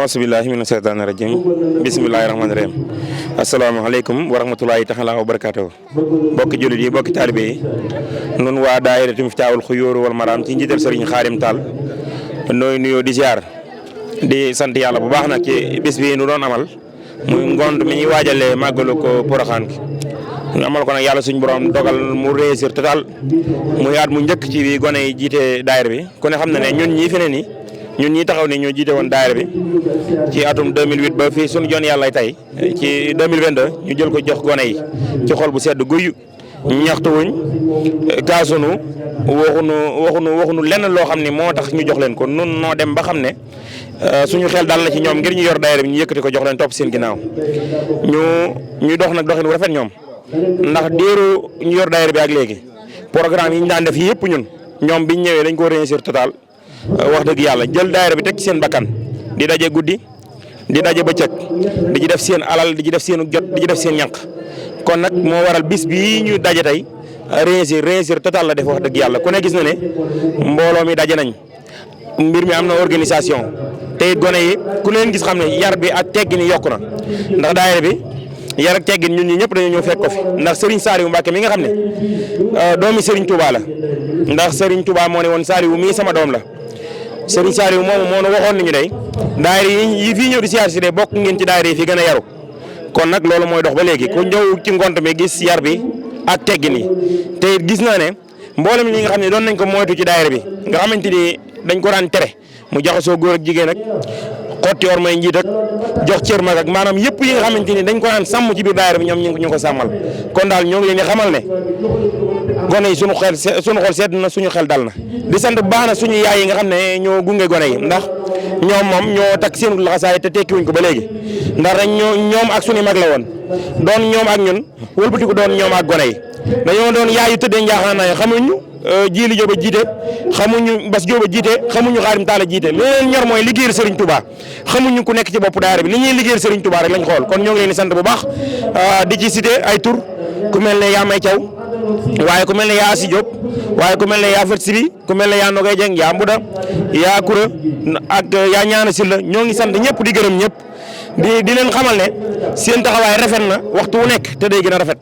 Speaker 10: Bismillahi mina seytaani rajim bismillahi rahmaani rahim asalaamaaleykum wa rahmatulahi taala wa barakaatuh bokki jullit yi bokki taalibe yi nun waa daayiratu Miftaahul Xuyóor wal Maraam ci njiital Sëriñ Xaadim Taal nooy nuyoo di ziar di sant yàlla bu baax nag ci bis bi nu doon amal muy ngont mi ñuy waajalee màggalu ko Porokhane gi ñu amal ko nag yàlla suñu borom dogal mu réussir total muy at mu njëkk ci bi gone yi jiite daayira bi ku ne xam na ne ñun ñii fi ne nii ñun ñii taxaw ni ñoo jiite woon daayira bi ci atum 2008 ba fii suñu jon yàlla tey ci 2022 ñu jël ko jox gone yi ci xol bu sedd guyu ñaxtu wuñ kaasunu waxunu lenn loo xam ne moo tax ñu jox leen ko nun noo dem ba xam ne suñu xel dal na ci ñoom ngir ñu yor daayira bi ñu yëkkati ko jox leen topp seen ginnaaw ñu dox nag doxin wu rafet ñoom ndax diiru ñu yor daayira bi ak léegi programme yi ñu daan def yëpp ñoom biñ ñëwee dañ ko réussir total wax dëgg yàlla jël daayira bi teg ci seen bakkan di daje guddi di daje bëccëg di ci def seen alal di ci def seen jot di ci def seen ñànq kon nag moo waral bis bii ñu daje tey réussir total la def wax dëgg yàlla ku ne gis na ne mbooloo mi daje nañ mbir mi am na organisation te it gone yi ku leen gis xam ne yar bi ak teggin yi yokku na ndax daayira bi yar ak teggin ñun ñi ñëpp dañoo ñëw fekk ko fi ndax Serigne Saliou Mbacke mi nga xam ne doomi Serigne Touba la ndax Serigne Touba moo ne woon Saliou mii sama doom la Serigne Saliou moomu moo nu waxoon nañu day daayira yi fii ñëw di siyaar si de bokk ngeen ci daayira yi fi gën a yaru kon nag loolu mooy dox ba léegi ku ñëw ci ngont mi gis yar bi ak teggin yi te it gis naa ne mboolem ñi nga xam ne doon nañ ko moytu ci daayira bi nga xamante ni dañ ko daan tere mu jaxasoo góor ak jigéen ak xotti or may njiit ak jox cër mag ak maanaam yëpp yi nga xamante ni dañ ko daan sàmm ci biir daayira bi ñoom ñu ko sàmmal kon daal ñoo ngi leen di xamal ne gone yi suñu xol sedd na suñu xel dal na di sant bu baax na suñu yaay yi nga xam ne ñoo gunge gone yi ndax ñoom moom ñoo takk seen laxasaay te tekkiwuñ ko ba léegi ndax dañ ñoom ak suñu mag la woon doon ñoom ak ñun wëlbatiku doon ñoom ak gone yi dañoo doon yaay yu tëddee njaaxaanaay xamuñu Jili Jóoba jiite xamuñu Bas Jóoba jiite xamuñu Xaadim Taala jiite li leen ñor mooy liggéeyal Serigne Touba xamuñu ku nekk ci bopp daayira bi li ñuy liggéeyal Serigne Touba rek lañ xool kon ñoo ngi leen di sant bu baax di ci cité ay tur ku mel ne yaa may Thiaw waaye ku mel ne yaa Asi Diop waaye ku mel ne yaa Fat Sibi ku mel ne yaa Nogay Dieng yaa Mbuda yaa Kura ak yaa Ñaana Silla ñoo ngi sant ñëpp di gërëm ñëpp di leen xamal ne seen taxawaay rafet na waxtu wu nekk te day gën a rafet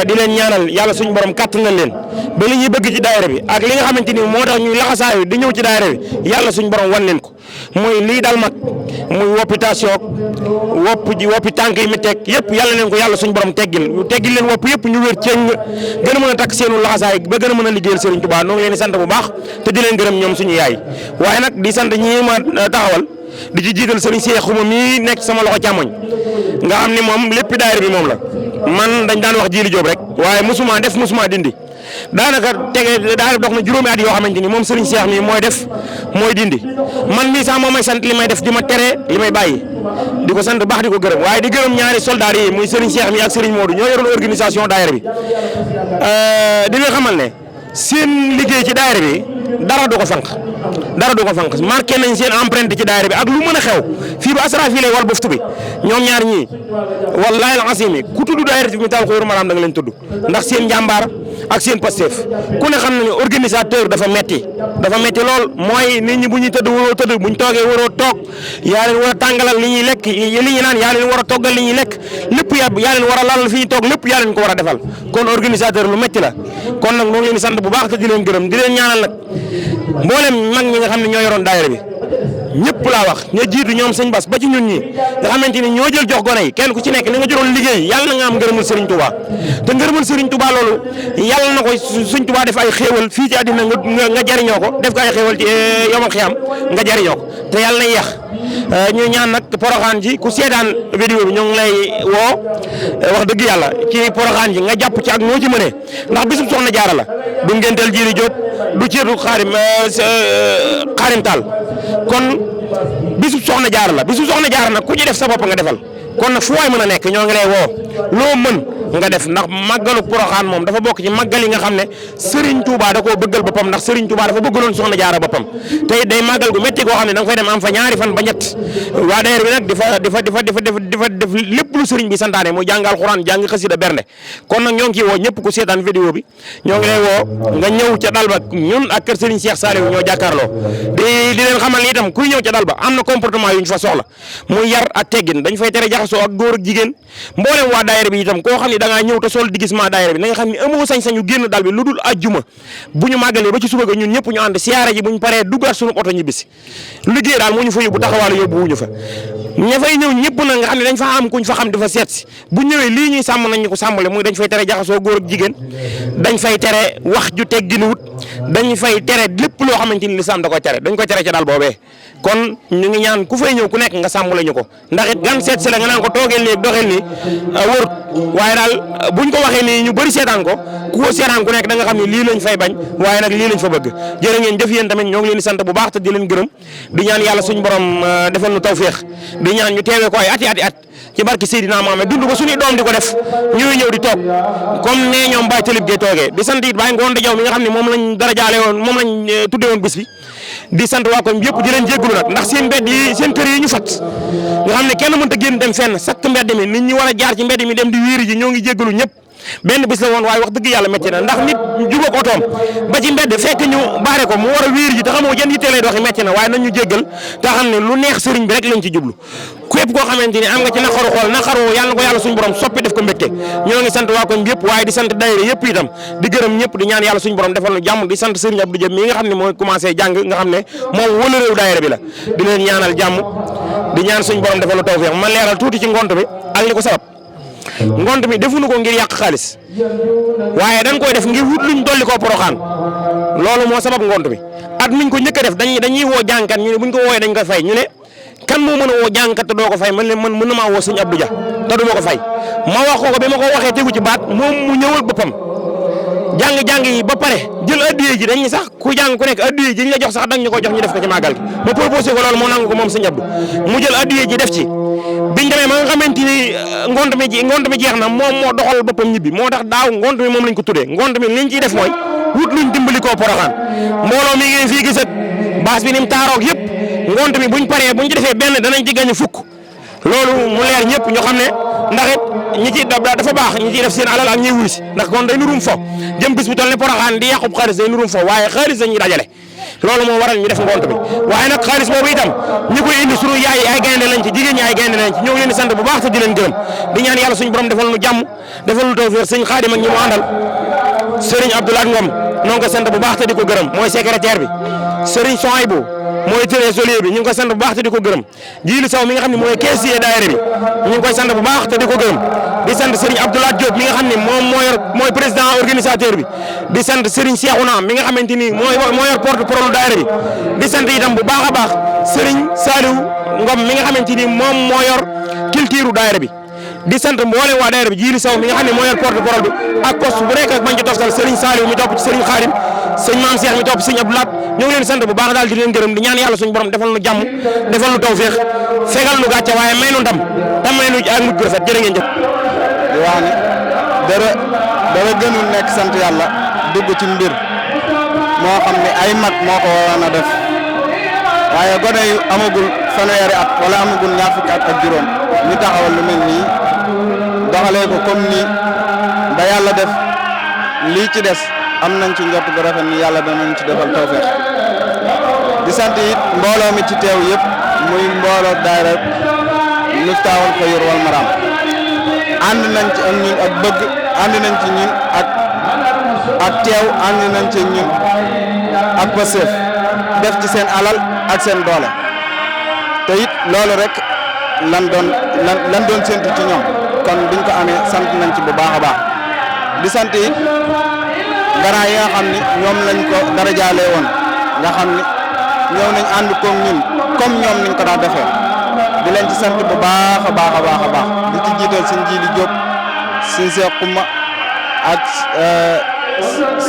Speaker 10: di leen ñaanal yàlla suñu borom kàttanal leen ba li ñuy bëgg ci daayira bi ak li nga xamante ni moo tax ñuy laxasaayu di ñëw ci daayira bi yàlla suñu borom wan leen ko muy lii dal mag muy woppitation woppi tànk yi mi teg yëpp yàlla leen ko yàlla suñu borom teggil leen wopp yëpp ñu wér ceeñ gën a mën a takk seenu laxasaay ba gën a mën a liggéeyal Serigne Touba noo ngi leen di sant bu baax te di leen gërëm ñoom suñu yaay waaye nag di sant ñi ma taxawal di ci jiital Serigne Cheikh Xuma mii nekk sama loxo càmmoñ nga xam ni moom lépp daayira bi moom la man dañ daan wax Jili Jóob rek waaye musuma def musuma dindi daanaka daayira dox na juróomi at yoo xamante ni moom Serigne Cheikh mi mooy def mooy dindi man mii sax moo may sant li may def di ma tere li may bàyyi di ko sant baax di ko gërëm waaye di gërëm ñaari soldat yi muy Serigne Cheikh mi ak Serigne Modou ñoo yoroon organisation daayira bi di leen xamal ne seen liggéey ci daayira bi dara du ko fanq marqué nañ seen empreinte ci daayira bi ak lu mën a xew fii ba asra fii lay wal boftu bi ñoom ñaar ñii wallahi al azim ku tudd daayira bi taal ko yor maanaam da nga leen tudd ndax seen njàmbaar ak seen Pastef ku ne xam na ne organisateur dafa metti lool mooy nit ñi bu ñuy tëdd waroo tëdd bu ñu toogee waroo toog yaa leen war a tàngalal li ñuy lekk li ñu naan yaa leen war a toggal li ñuy lekk lépp yaa leen war a lalal fi ñuy toog lépp yaa leen ko war a defal kon organisateur lu metti la kon nag ñoo ngi leen di sant bu baax te di leen gërëm di leen ñaanal nag mboolem mag ñi nga xam ne ñoo yoroon daayira bi ñëpp laa wax ña jiitu ñoom sëñ Bass ba ci ñun ñi nga xamante ni ñoo jël jox gone yi kenn ku ci nekk li nga joroon liggéey yàlla na nga am ngërëmul Serigne Touba te ngërëmul Serigne Touba loolu yàlla na ko Serigne Touba def ay xéewal fii ci àddina nga jariñoo ko def ko ay xéewal ci yomal xiyam nga jariñoo ko te yàlla na yeex ñu ñaan nag Porokhane ji ku seetaan vidéo bi ñoo ngi lay woo wax dëgg yàlla ci Porokhane ji nga jàpp ci ak noo ci mënee ndax bisub soxna jaara la du ngenteel Jili Jóob du ceetu Xaadim Taal kon bisub soxna jaara la bisub soxna jaara nag ku ci def sa bopp nga defal kon nag fu waay mën a nekk ñoo ngi lay woo loo mën nga def ndax màggalu Porokhane moom dafa bokk ci màggal yi nga xam ne Serigne Touba da koo bëggal boppam ndax Serigne Touba dafa bëggaloon soxna jaara boppam te day màggal gu métti koo xam ne da nga fay dem am fa ñaari fan ba ñett waa daayira bi nag di fa def lépp lu Serigne bi santaane muy jàng alxuraan jàng xasida bernde kon nag ñoo ngi ciy woo ñëpp ku seetaan vidéo bi ñoo ngi lay woo nga ñëw ca dal ba ñun ak kër Serigne Cheikh Saliou ñoo jàkkaarloo di leen xamal ni itam kuy ñëw ca dal ba am na comportement yu ñu fa soxla muy yar ak teggin dañ fay tere jaxasoo jaxasoo ak góor ak jigéen mboolem waa daayira bi itam koo xam ne da ngaa ñëw te sol di gis maa daayira bi na nga xam ne amoo sañ-sañu génn dal bi lu dul àjjuma bu ñu màggalee ba ci suba ga ñun ñëpp ñu ànd siyaare ji bu ñu paree duggaat sunu oto ñibbisi liggéey daal moo ñu fa yóbbu taxawaale yóbbu wuñu fa ña fay ñëw ñëpp nag nga xam ne dañ fa am kuñ fa xam di fa seet si bu ñëwee lii ñuy sàmm nañ ñu ko sàmmale muy dañ fay tere jaxasoo góor ak jigéen dañ fay tere wax ju tegginuwut dañ fay tere lépp loo xamante ni lislaam da koy tere dañ koy tere ci daal boobee kon ñu ngi ñaan ku fay ñëw ku nekk nga sàmmale ñu ko ndax it gan seet si la nga naan ko toogeel nii doxeel nii wërut waaye daal buñ ko waxee nii ñu bëri seetaan ko ku ko seetaan ku nekk da nga xam ne lii lañ fay bañ waaye nag lii lañ fa bëgg jërë ngeen jëf yéen tamit ñoo ngi leen di sant bu baax te di leen gërëm di ñaan yàlla suñu borom defal nu tawféex di ñaan ñu teewee ko ay ati ci barki Seydina Mohamed dund ba suñuy doom di ko def ñuy ñëw di toog comme ne ñoom Baye Talib Gueye toogee di sant it Baye Ngonde Jaw mi nga xam ne moom lañ darajaale woon moom lañ tudde woon bis bi di sant waa koñ yëpp di leen jégalu nag ndax seen mbedd yi seen kër yi ñu fat nga xam ne kenn mënta génn dem fenn sakk mbedd mi nit ñi war a jaar ci mbedd mi dem di wiiri ji ñoo ngi jégalu ñëpp benn bis la woon waaye wax dëgg yàlla métti na ndax nit jubóog otoom ba ci mbedd fekk ñu baare ko mu war a wiiri ji te xamoo jën yitte lay doxi métti na waaye nañ ñu jéggal te xam ne lu neex sëriñ bi rek lañ ci jublu képp koo xamante ni am nga ci naqaru xool naqaru yàlla na ko yàlla suñu borom soppi def ko mbégte ñoo ngi sant waa koñ bi yëpp waaye di sant daayira yëpp itam di gërëm ñëpp di ñaan yàlla suñu borom defal nu jàmm di sant sëriñ Abdou Diop mi nga xam ne mooy commencé jàng nga xam ne moom wala réew daayira bi la di leen ñaanal jàmm di ñaan suñu borom defal nu tawfeex ma leeral tuuti ci ngont bi ak li ko sabab ngont mi defuñu ko ngir yàq xaalis waaye dañ koy def ngir wut luñ dolli koo Poroxaan loolu moo sabab ngont bi at miñ ko njëkk a def dañuy woo jàngkat ñu ne buñ ko wooyee dañ koy fay ñu ne kan moo mën a woo jàngkat te doo ko fay man leen man mën na maa woo sëñ Abdou Dia te du ma ko fay ma wax ko bi ma ko waxee tegu ci baat moom mu ñëwal boppam jàng yi ba pare jël addiye ji dañ sax ku jàng ku nekk addiye ji ñu la jox sax dañ ñu ko jox ñu def ko ci màggal gi ma proposé ko loolu moo nangu ko moom sëñ Abdou mu jël addiye ji def ci biñ demee ma nga xamante ni ngont mi jeex na moom moo doxal boppam ñibbi moo tax daaw ngont mi moom lañ ko tuddee ngont mi liñ ciy def mooy wut luñ dimbali koo Poroxaan mbooloo mi ngi fii gisat baas bi ni mu taaroog yëpp ngont mi buñ paree buñ ci defee benn danañ ci gañ fukk loolu mu leer ñëpp ñu xam ne ndax it ñi ci dafa baax ñi ciy def seen alal ak ñiy wuy si ndax kon day nurum fo jëm bis bu toll ne Poroxaan di yàqub xaalis day nurum fo waaye xaalis dañuy dajale loolu moo waral ñu def ngont bi waaye nag xaalis boobu itam ñi koy indi sunu yaay ay gaynde lañ ci jigéen ñi ay gaynde lañ ci ñoo ngi leen di sant bu baax te di leen gërëm di ñaan yàlla suñu borom defal nu jàmm defal nu tawfeex sëñ Xaadim ak ñi mu àndal Serigne Abdoulaye Ngom noo ngi ko sant bu baax te di ko gërëm mooy secrétaire bi Serigne Sohaybou mooy trésorier bi ñu ngi koy sant bu baax te di ko gërëm Jiili Saw mi nga xam ne mooy caissier daayira bi ñu ngi koy sant bu baax te di ko gërëm di sant Serigne Abdoulaye Diop mi nga xam ne moom mooy président organisateur bi di sant Serigne Cheikhouna mi nga xamante ni moo yor porte-parole daayira bi di sant itam bu baax a baax Serigne Saliou Ngom mi nga xamante ni moom moo yor culture daayira bi di sant mboolem waa daayira bi Jiili Saw mi nga xam ne moo yor porte-parole bi ak poste bu nekk ak bañ ci toftal Serigne Saliou mi topp ci Serigne Khadim sëñ Maam Cheikh mi topp sëñ Abdou Lahat ñoo ngi leen sant bu baax daal di leen gërëm di ñaan yàlla suñu borom defal nu jàmm defal nu tawféex fegal nu gàcce waaye may nu ndam tam may nu ak mujj gu rafet jërë ngeen jëf.
Speaker 11: di wax ne dara gënul nekk sant yàlla dugg ci mbir moo xam ne ay mag moo ko waroon a def waaye gone yu amagul fanweeri at wala amagul ñaar fukki at ak juróom ñu taxawal lu mel nii doxalee ko comme nii ba yàlla def lii ci des. am nañ ci njort bu rafet ni yàlla danañ ci defal tawfeex di sant it mbooloo mi ci teew yëpp muy mbooloo daayira Miftaahul Xuyuur wal Maraam ànd nañ ci ak ñun ak bëgg ànd nañ ci ñun ak teew ànd nañ ci ñun ak passeef def ci seen alal ak seen doole te it loolu rek lan doon séntu ci ñoom kon biñ ko amee sant nañ ci bu baax a baax di sant it garant yi nga xam ni ñoom lañ ko darajaale woon nga xam ni ñëw nañ ànd koog ñun comme ñoom niñ ko daa defee di leen ci sant bu baax a baax a baax a baax di ci jiital sëñ Jiili Diop sëñ Seex Xuma ak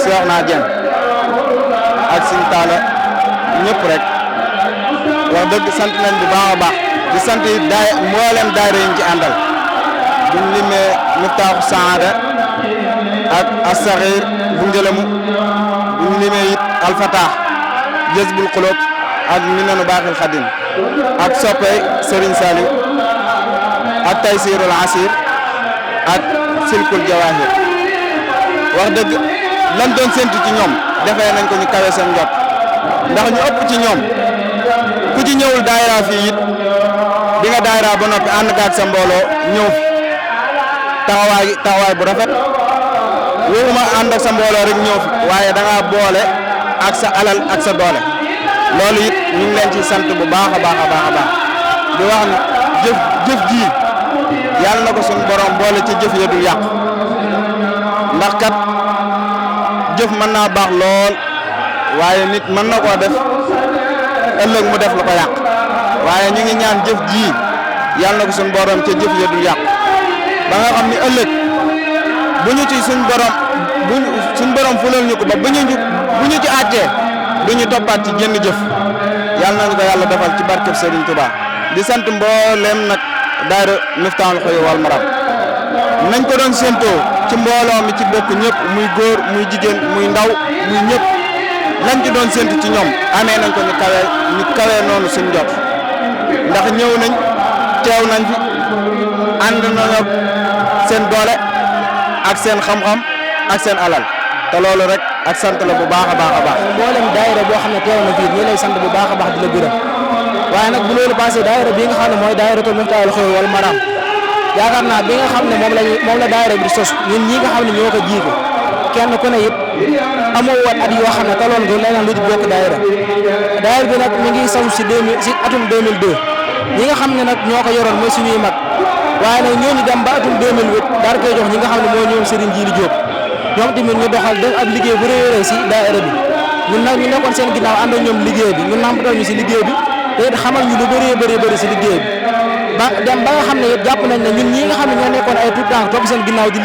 Speaker 11: Seex Naa Jeen ak sëñ Taala ñëpp rek wax dëgg sant nañ bu baax a baax di sant mboolem daayira yi ñu ci àndal buñ limee Miftaahu Saada ak As-Saxiir bu Njëlamu buñ limee it Alfatah Jazbul Xuloob ak Minanu Baaxil Xadim ak soppey Serigne Saliou ak Taysirul Asir ak Silkul Jawahir wax dëgg lan doon séntu ci ñoom defee nañ ko ñu kawe seen njot ndax ñu ëpp ci ñoom ku ci ñëwul daayira fii it bi nga daayira ba noppi ànd nga ak sa mbooloo ñëw fi taxawaay bu rafet wóoruma ànd ak sa mbooloo rek ñëw fi waaye da ngaa boole ak sa alal ak sa doole loolu it ñu ngi leen ci sant bu baax a baax a baax a baax di wax ne jëf ji yàlla na ko suñu borom boole ci jëf ya du yàq ndax kat jëf mën naa baax lool waaye nit mën na koo def ëllëg mu def la ko yàq waaye ñu ngi ñaan jëf ji yàlla na ko suñu borom ca jëf ya du yàq ba nga xam ni ëllëg bu ñu ci suñ borom fulal ñu ko ba bu ñu ci àttee du ñu toppaat ci génn jëf yàlla nañu ko yàlla defal ci barkeb Serigne Touba di sant mboolem nag daayira Miftaahul Xuyuur wal Maram nañ ko doon séentoo ci mbooloo mi ci bokk ñëpp muy góor muy jigéen muy ndaw muy ñëpp lañ ci doon séentu ci ñoom amee nañ ko ñu kawee noonu suñ jot ndax ñëw nañ teew nañ fi ànd nañu seen doole ak seen xam-xam ak seen alal te loolu rek ak sant la bu baax a baax a baax.
Speaker 12: mboolem daayira boo xam ne teew na fii ñu lay sant bu baax a baax di la gërëm waaye nag bu loolu passé daayira bi nga xam ne mooy daayiratul Miftaahul Xuyuur wal Maram yaakaar naa bi nga xam ne moom la daayira bi di sos ñun ñi nga xam ne ñoo ko jiite kenn ku ne it amoo woon at yoo xam ne taloon nga leneen lu di bokk daayira bi nag mi ngi saw si atum 2002 ñi nga xam ne nag ñoo ko yoroon mooy suñuy mag waaye nag ñooñu dem ba atum 2008 daal koy jox ñi nga xam ne moo ñoom Serigne Djili Diop ñoom tamit ñu doxal def ab liggéey bu rëy si daayira bi ñun nag ñu nekkoon seen ginnaaw ànd ak ñoom liggéey bi ñun nampatal ñu si liggéey bi te it xamal ñu lu bëri si liggéey bi ba nga xam ne it jàpp nañ ne ñun ñi nga xam ne ñoo nekkoon ay tout temps topp seen ginnaaw di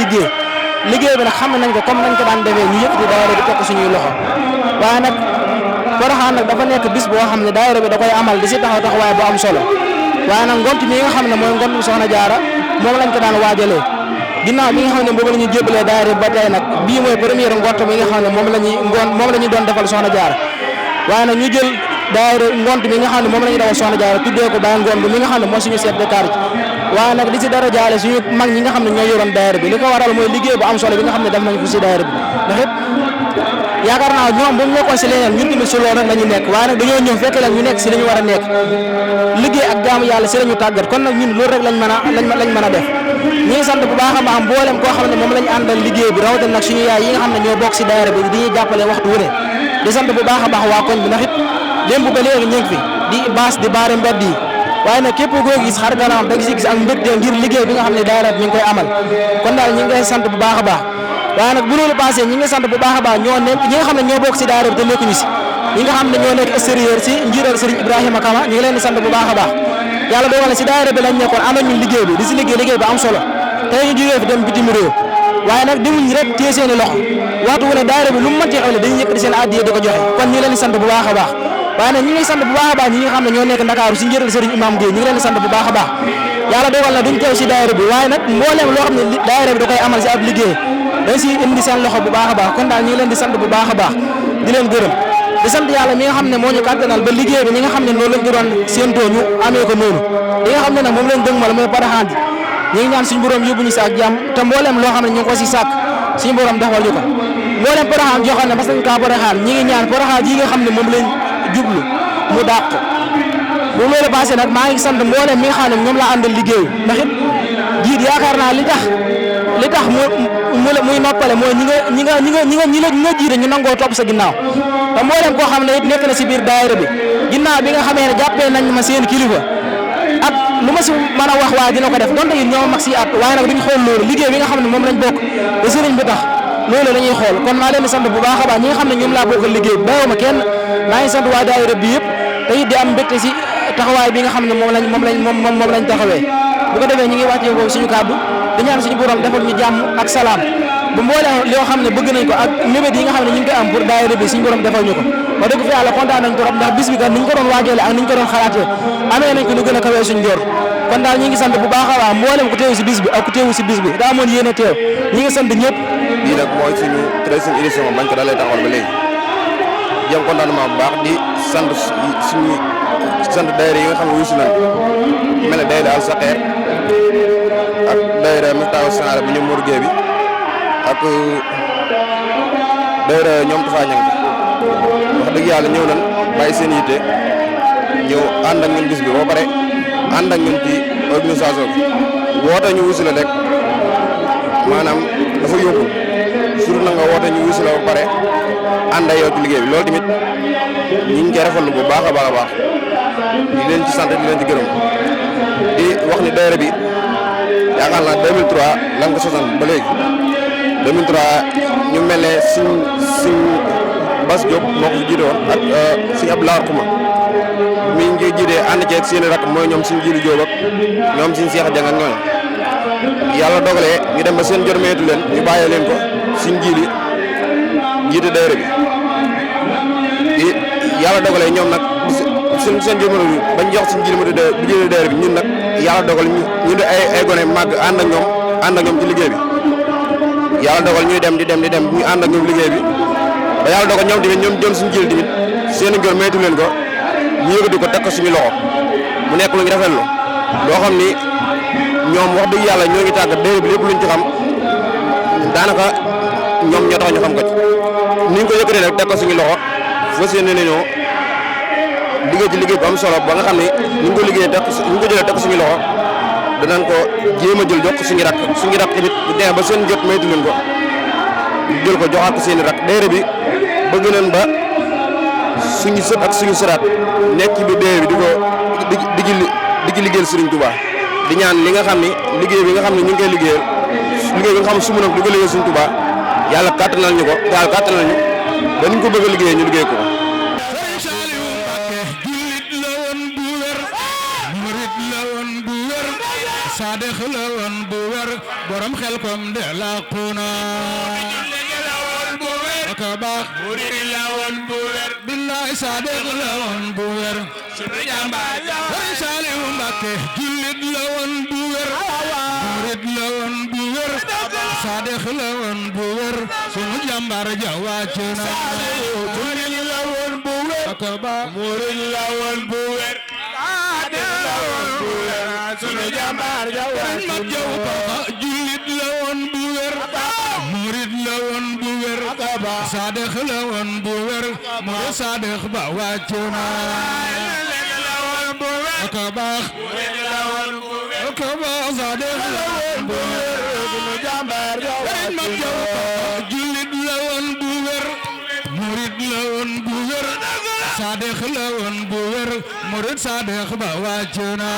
Speaker 12: liggéey bi nag xam nañ ko comme nañ ko daan defee ñu yëkkati daayira bi teg ko suñuy loxo waaye nag Porokhane nag dafa nekk bis boo xam ne daayira bi da koy amal di si taxawaay bu am solo waaye nag ngont mi nga xam ne mooy ngont Soxna Jaara moom lañ ko daan waajalee ginnaaw bi nga xam ne boobu la ñuy jébbalee daayira bi ba tey nag bii mooy première ngont mi nga xam ne moom la ñuy doon defal Soxna Jaara waaye nag ñu jël daayira ngont mi nga xam ne moom la ñuy defal Soxna Jaara tuddee ko Baye Ngont mi nga xam ne mooy suñu chef de quartier waaye nag di si dara jaale suñu mag ñi nga xam ne ñoo yoroon daayira bi li ko waral mooy liggéey bu am solo bi nga xam ne def nañ ko si daayira bi ndax it yaakaar naa ñoom bu ñu nekkoon si leneen ñun tamit si loolu rek la ñu nekk waaye nag dañoo ñëw fekk leen ñu nekk si li ñu war a nekk liggéey ak jaamu yàlla si la ñu tàggat kon nag ñun loolu rek lañ mën a def ñi ngi sant bu baax a baax mboolem koo xam ne moom lañ àndal liggéey bi rawatina nag suñu yaay yi nga xam ne ñoo bokk si daayira bi di ñuy jàppale waxtu wu ne di sant bu baax a baax waa koñ bi ndax it démb ba léegi ñu ngi fi di baas di baare mbedd yi waaye nag képp koo gis xar kanam da nga si gis ak mbégte ngir liggéey bi nga xam ne daayira bi ñu ngi koy amal kon daal ñu ngi koy sant bu baax a baax waaye nag bu loolu passé ñi ngi sant bu baax a baax ñoo nekk ñi nga xam ne ñoo bokk si daayira bi te nekkuñu si ñi nga xam ne ñoo nekk extérieur si njiital Serigne Ibrahima Kama ñu ngi leen di sant bu baax a baax yàlla dogal na si daayira bi lañ nekkoon ànd ak ñun liggéey bi di si liggéey bu am solo tey ñu jógee fi dem bitim réew waaye nag demuñ rek téye seeni loxo waxtu wu ne daayira bi lu mu mënti xewle dañuy yëkkati seen addiya di ko joxe kon ñu leen di sant bu baax a baax waaye nag ñi ngi sant bu baax a baax ñi nga xam ne ñoo nekk Ndakaaru si njiital Serigne Imam Gueye ñi ngi leen di sant bu baax a baax yàlla dogal na duñ teew si daayira bi waaye nag mbooleem loo xam ne daayira bi da koy amal si ab liggéey dañ si indi seen loxo bu baax a baax kon daal ñi ngi leen di sant bu baax a baax di leen gërëm di sant yàlla mi nga xam ne moo ñu kàttanal ba liggéey bi ñi nga xam ne noonu lañ ko doon séentoo ñu amee ko noonu li nga xam ne nag moom lañ dëgmal mooy Porokhane ñi ngi ñaan suñu borom yóbbu ñu si ak jàmm te mbooleem loo xam ne ñu ngi ko si sàkk suñu borom defal ñu ko mbooleem Porokhane joxoon ne parce que ka Porokhane ñi ngi ñaan Porokhane yi nga xam ne moom lañ jublu mu dàq bu loolu passé nag maa ngi sant mbooleem mi nga xam ne ñoom laa àndal liggéey ndax it jiit yaakaar naa li tax muy noppale mooy ñi nga jiite ñu nangoo topp sa ginnaaw te mbooleem koo xam ne it nekk na si biir daayira bi ginnaaw bi nga xamee ne jàppee nañ ma seen kilifa ak lu ma si mën a wax waaye dina ko def donte it ñoo mag si at waaye nag duñ xool loolu liggéey bi nga xam ne moom lañ bokk te sëriñ bi tax loolu la ñuy xool kon maa leen di sant bu baax a baax ñi nga xam ne ñoom laa bokkal liggéey bi bàyyiwuma kenn maa ngi sant waa daayira bi yëpp te it di am mbégte si taxawaay bi nga xam ne moom lañ taxawee bu ko defee ñi ngi wàccee foofu suñu kàddu di ñaan suñu borom defal ñu jàmm ak salaam bu mboolee loo xam ne bëgg nañ ko ak mébét yi nga xam ne ñu ngi koy am pour daayira bi suñu borom defal ñu ko wax dëgg fi yàlla kontaan nañ trop ndax bis bi kat ni ñu ko doon waajale ak ni ñu ko doon xalaatee amee nañ ko lu gën a kawee suñu joor kon daal ñi ngi sant bu baax a baax mbooleem ku teewu si bis bi ak ku teewu si bis bi daa amoon yéene teew ñi ngi sant ñëpp
Speaker 13: bii nag mooy suñu 13e édition bañ ko dalee taxawal ba léegi jëm contentement bu baax di sant daayira yi nga xam ne wuyu si nañ mel ne daayira Al Saqeer ak daayira Miftaahu Sanaare bu ñu murgee bi ak daayira ñoom Tafa Ñang bi wax dëgg yàlla ñëw nañ bàyyi seen yitte ñëw ànd ak ñun bis bi ba pare ànd ak ñun ci organisation bi woote ñu wusi la rek maanaam dafa yóbbu surtout na nga woote ñu wusi la ba pare ànd ak yow ci liggéey bi loolu tamit ñu ngi koy rafetlu bu baax a baax a baax di leen ci sant di leen ci gërëm di wax ni daayira bi yaakaar naa 2003 lan ko sosan ba léegi 2003 ñu mel ne suñ Bas Diop moo ko fi jiite woon ak suñ Abdoulaye Xuma mi ngi jiite ànd ceeg seen i rakk mooy ñoom suñ Jiili Jóob ak ñoom suñ Seex Jang ak ñooñu yàlla dogalee ñu dem ba seen jot meetu leen ñu bàyyee leen ko suñ Jiili jiite daayira bi yàlla dogalee ñoom nag seen jëmale bi bañ jox suñ Jiili mu di jiite daayira bi ñun nag yàlla dogal ñu di ay gone màgg ànd ak ñoom ci liggéey bi yàlla dogal ñuy dem di dem ñu ànd ak ñoom liggéey bi ba yàlla dogal ñoom tamit ñoom suñu Jiili tamit seen ngër meetu leen ko ñu yëkkati ko teg ko suñu loxo mu nekk lu ñu rafetlu loo xam ni ñoom wax dëgg yàlla ñoo ngi tàggat daayira bi lépp luñ ci xam daanaka ñoom ñoo tax ñu xam ko ci ni ñu ko yëkkatee nag teg ko suñu loxo fas yéene nañoo liggéey ci liggéey bu am solo ba nga xam ne ñu ngi ko liggéeyee ñu ko jëlee teg ko suñu loxo danañ ko jéem a jël jox ko suñu rakk tamit bu demee ba seen jot maytu leen ko jël ko joxaat ko seen i rakk daayira bi bëgg nañ ba suñu sët ak suñu sëraat nekk ci biir daayira bi di ci liggéeyal Serigne Touba di ñaan li nga xam ne liggéey bi nga xam ne ñu ngi koy liggéeyal liggéey bi nga xam ne su mu nag di ko liggéeyal Serigne Touba yàlla kàttanal ñu ko yàlla kàttanal ñu ba ñu ko bëgg a liggéeyee ñu liggéey ko.
Speaker 14: Sadex la woon bu wér borom xel kom de laquna aka baax murid la woon bu wér billahi Sadex la woon bu wér sunu jàmbaar Sëriñ Saaliwu Mbàkke jullit la woon bu wér murid la woon bu wér Sadex la woon bu wér sunu jàmbaar ja wàcc na jullit la woon bu wér aka baax murid la woon bu wér sunu jàmbaar ja wàcc na jullit la woon bu wér murid la woon bu wér Sadex la woon bu wér murid Sadex ba wàcc na aka baax aka baax Sadex la woon bu wér sunu jàmbaar ja wàcc na jullit la woon bu wér murid la woon bu wér Sadex la woon bu wér murid Sadex ba wàcc na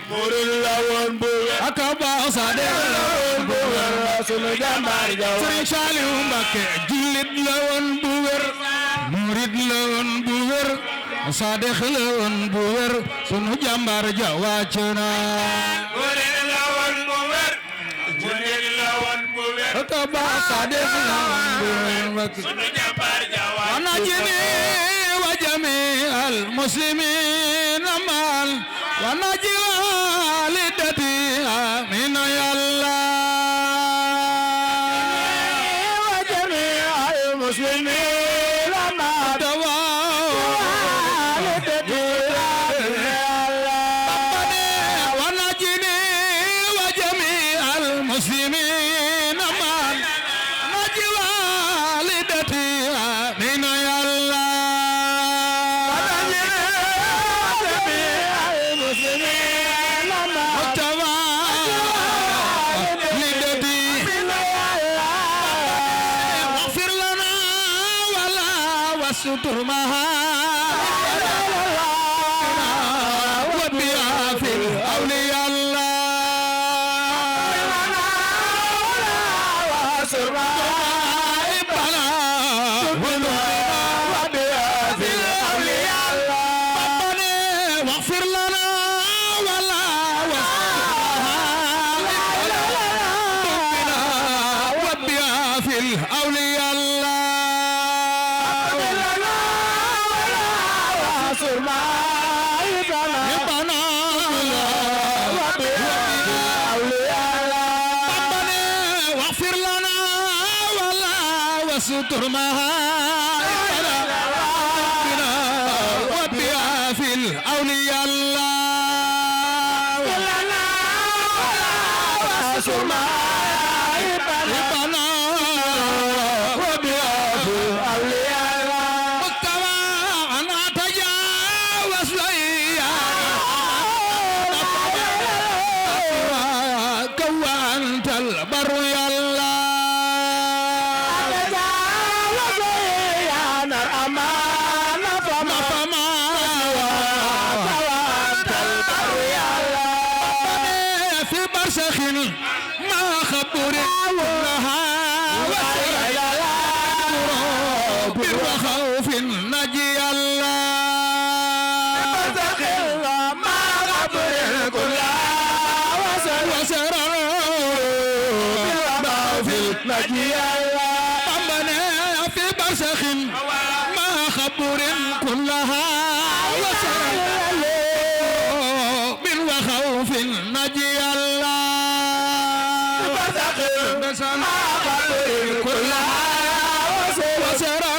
Speaker 14: murid la woon bu wér aka baax Sadex la woon bu wér sunu jàmbaar ja Sëriñ Saaliwu Mbàkke jullit la woon bu wér murid la woon bu wér Sadex la woon bu wér sunu jàmbaar ja wàcc na murid la woon bu wér murid la woon bu wér aka baax Sadex la woon bu wér sunu jàmbaar ja wàcc na najini wa jami al muslimin amal wa naji walidati amin ya Allah wa jami al muslimin amal walidati amin ya Allah wa najini wa jami al muslimin amal naji walidati amin ya Allah ستر مها وبيا في أولياء الله وسر إبنا وبيا في أولياء الله ربنا واغفر لنا ولا وبيا في أولياء الله ستر مها ربنا وبيا في الأولياء الله ستر مها ربنا وبيا في الأولياء الله مستوى أنا تجاوز نجي الله ما قبر كل وسرى في نجي الله أمنا في برزخ ما خبر كلها وسرى من وخوف نجي الله ما خبر كلها وسرى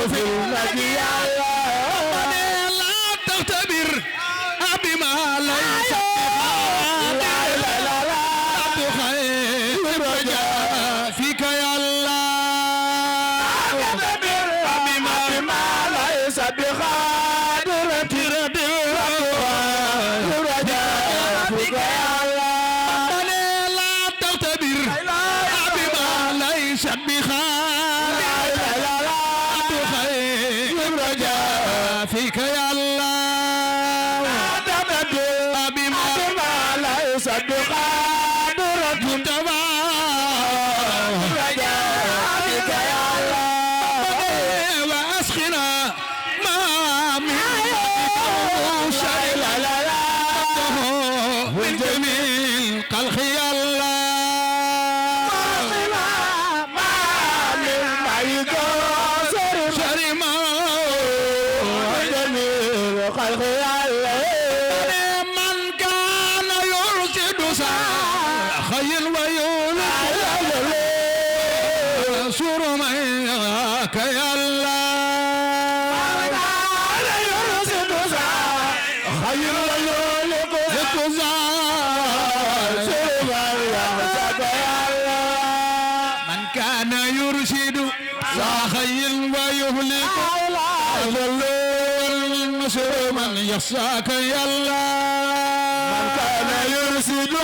Speaker 14: في النجي لا تختبر بما ليس بخير رجاء فيك يا الله بما ليس بخادرة رجاء فيك يا الله لا تختبر بما ليس بخادرة رجاء فيك يا الله بما ليس بقادرة رجاء فيك يا الله وأسخنا ما من شيء من جميل خلق يا الله ما من بعيد شرما جميل خلق الله من كان يرشد خيل ويولد سور مياك يا الله من كان يرشد خيل ويولد سور مياك يا الله من كان يرشد خيل ويهلك المسر من يخشاك يا الله من كان يرسل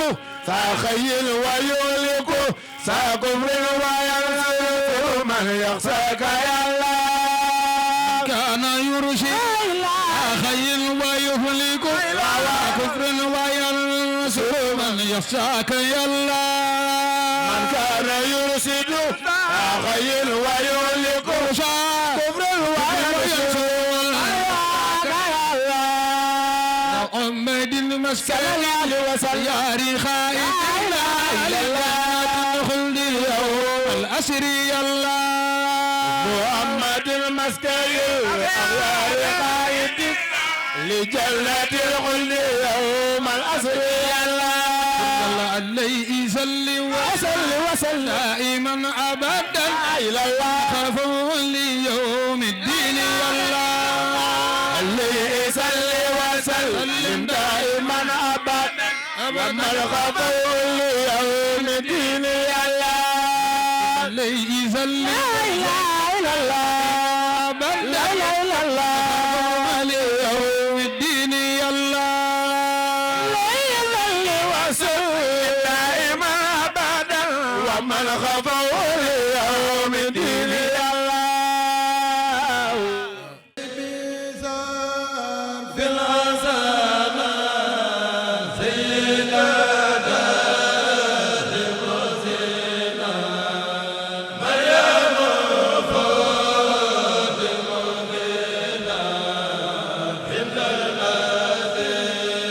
Speaker 14: فخيل ويهلك سكفر ويرسل من يخشاك يا الله كان يرسل فخيل ويهلك سكفر ويرسل من يخشاك يا الله من كان يرسل فخيل ويهلك سكفر ويرسل محمد المسكين يا رخاء لا إله إلا الخلد اليوم الأسر يا الله محمد المسكين يا رخاء لجلة الخلد اليوم الأسر يا الله عليه صل وسلم دائما أبدا إلى الله خافوا ليوم الدين يا الله عليه صل وسلم دائما أبدا وما الخفو ليوم الدين يا الله عليه صل لا إله إلا الله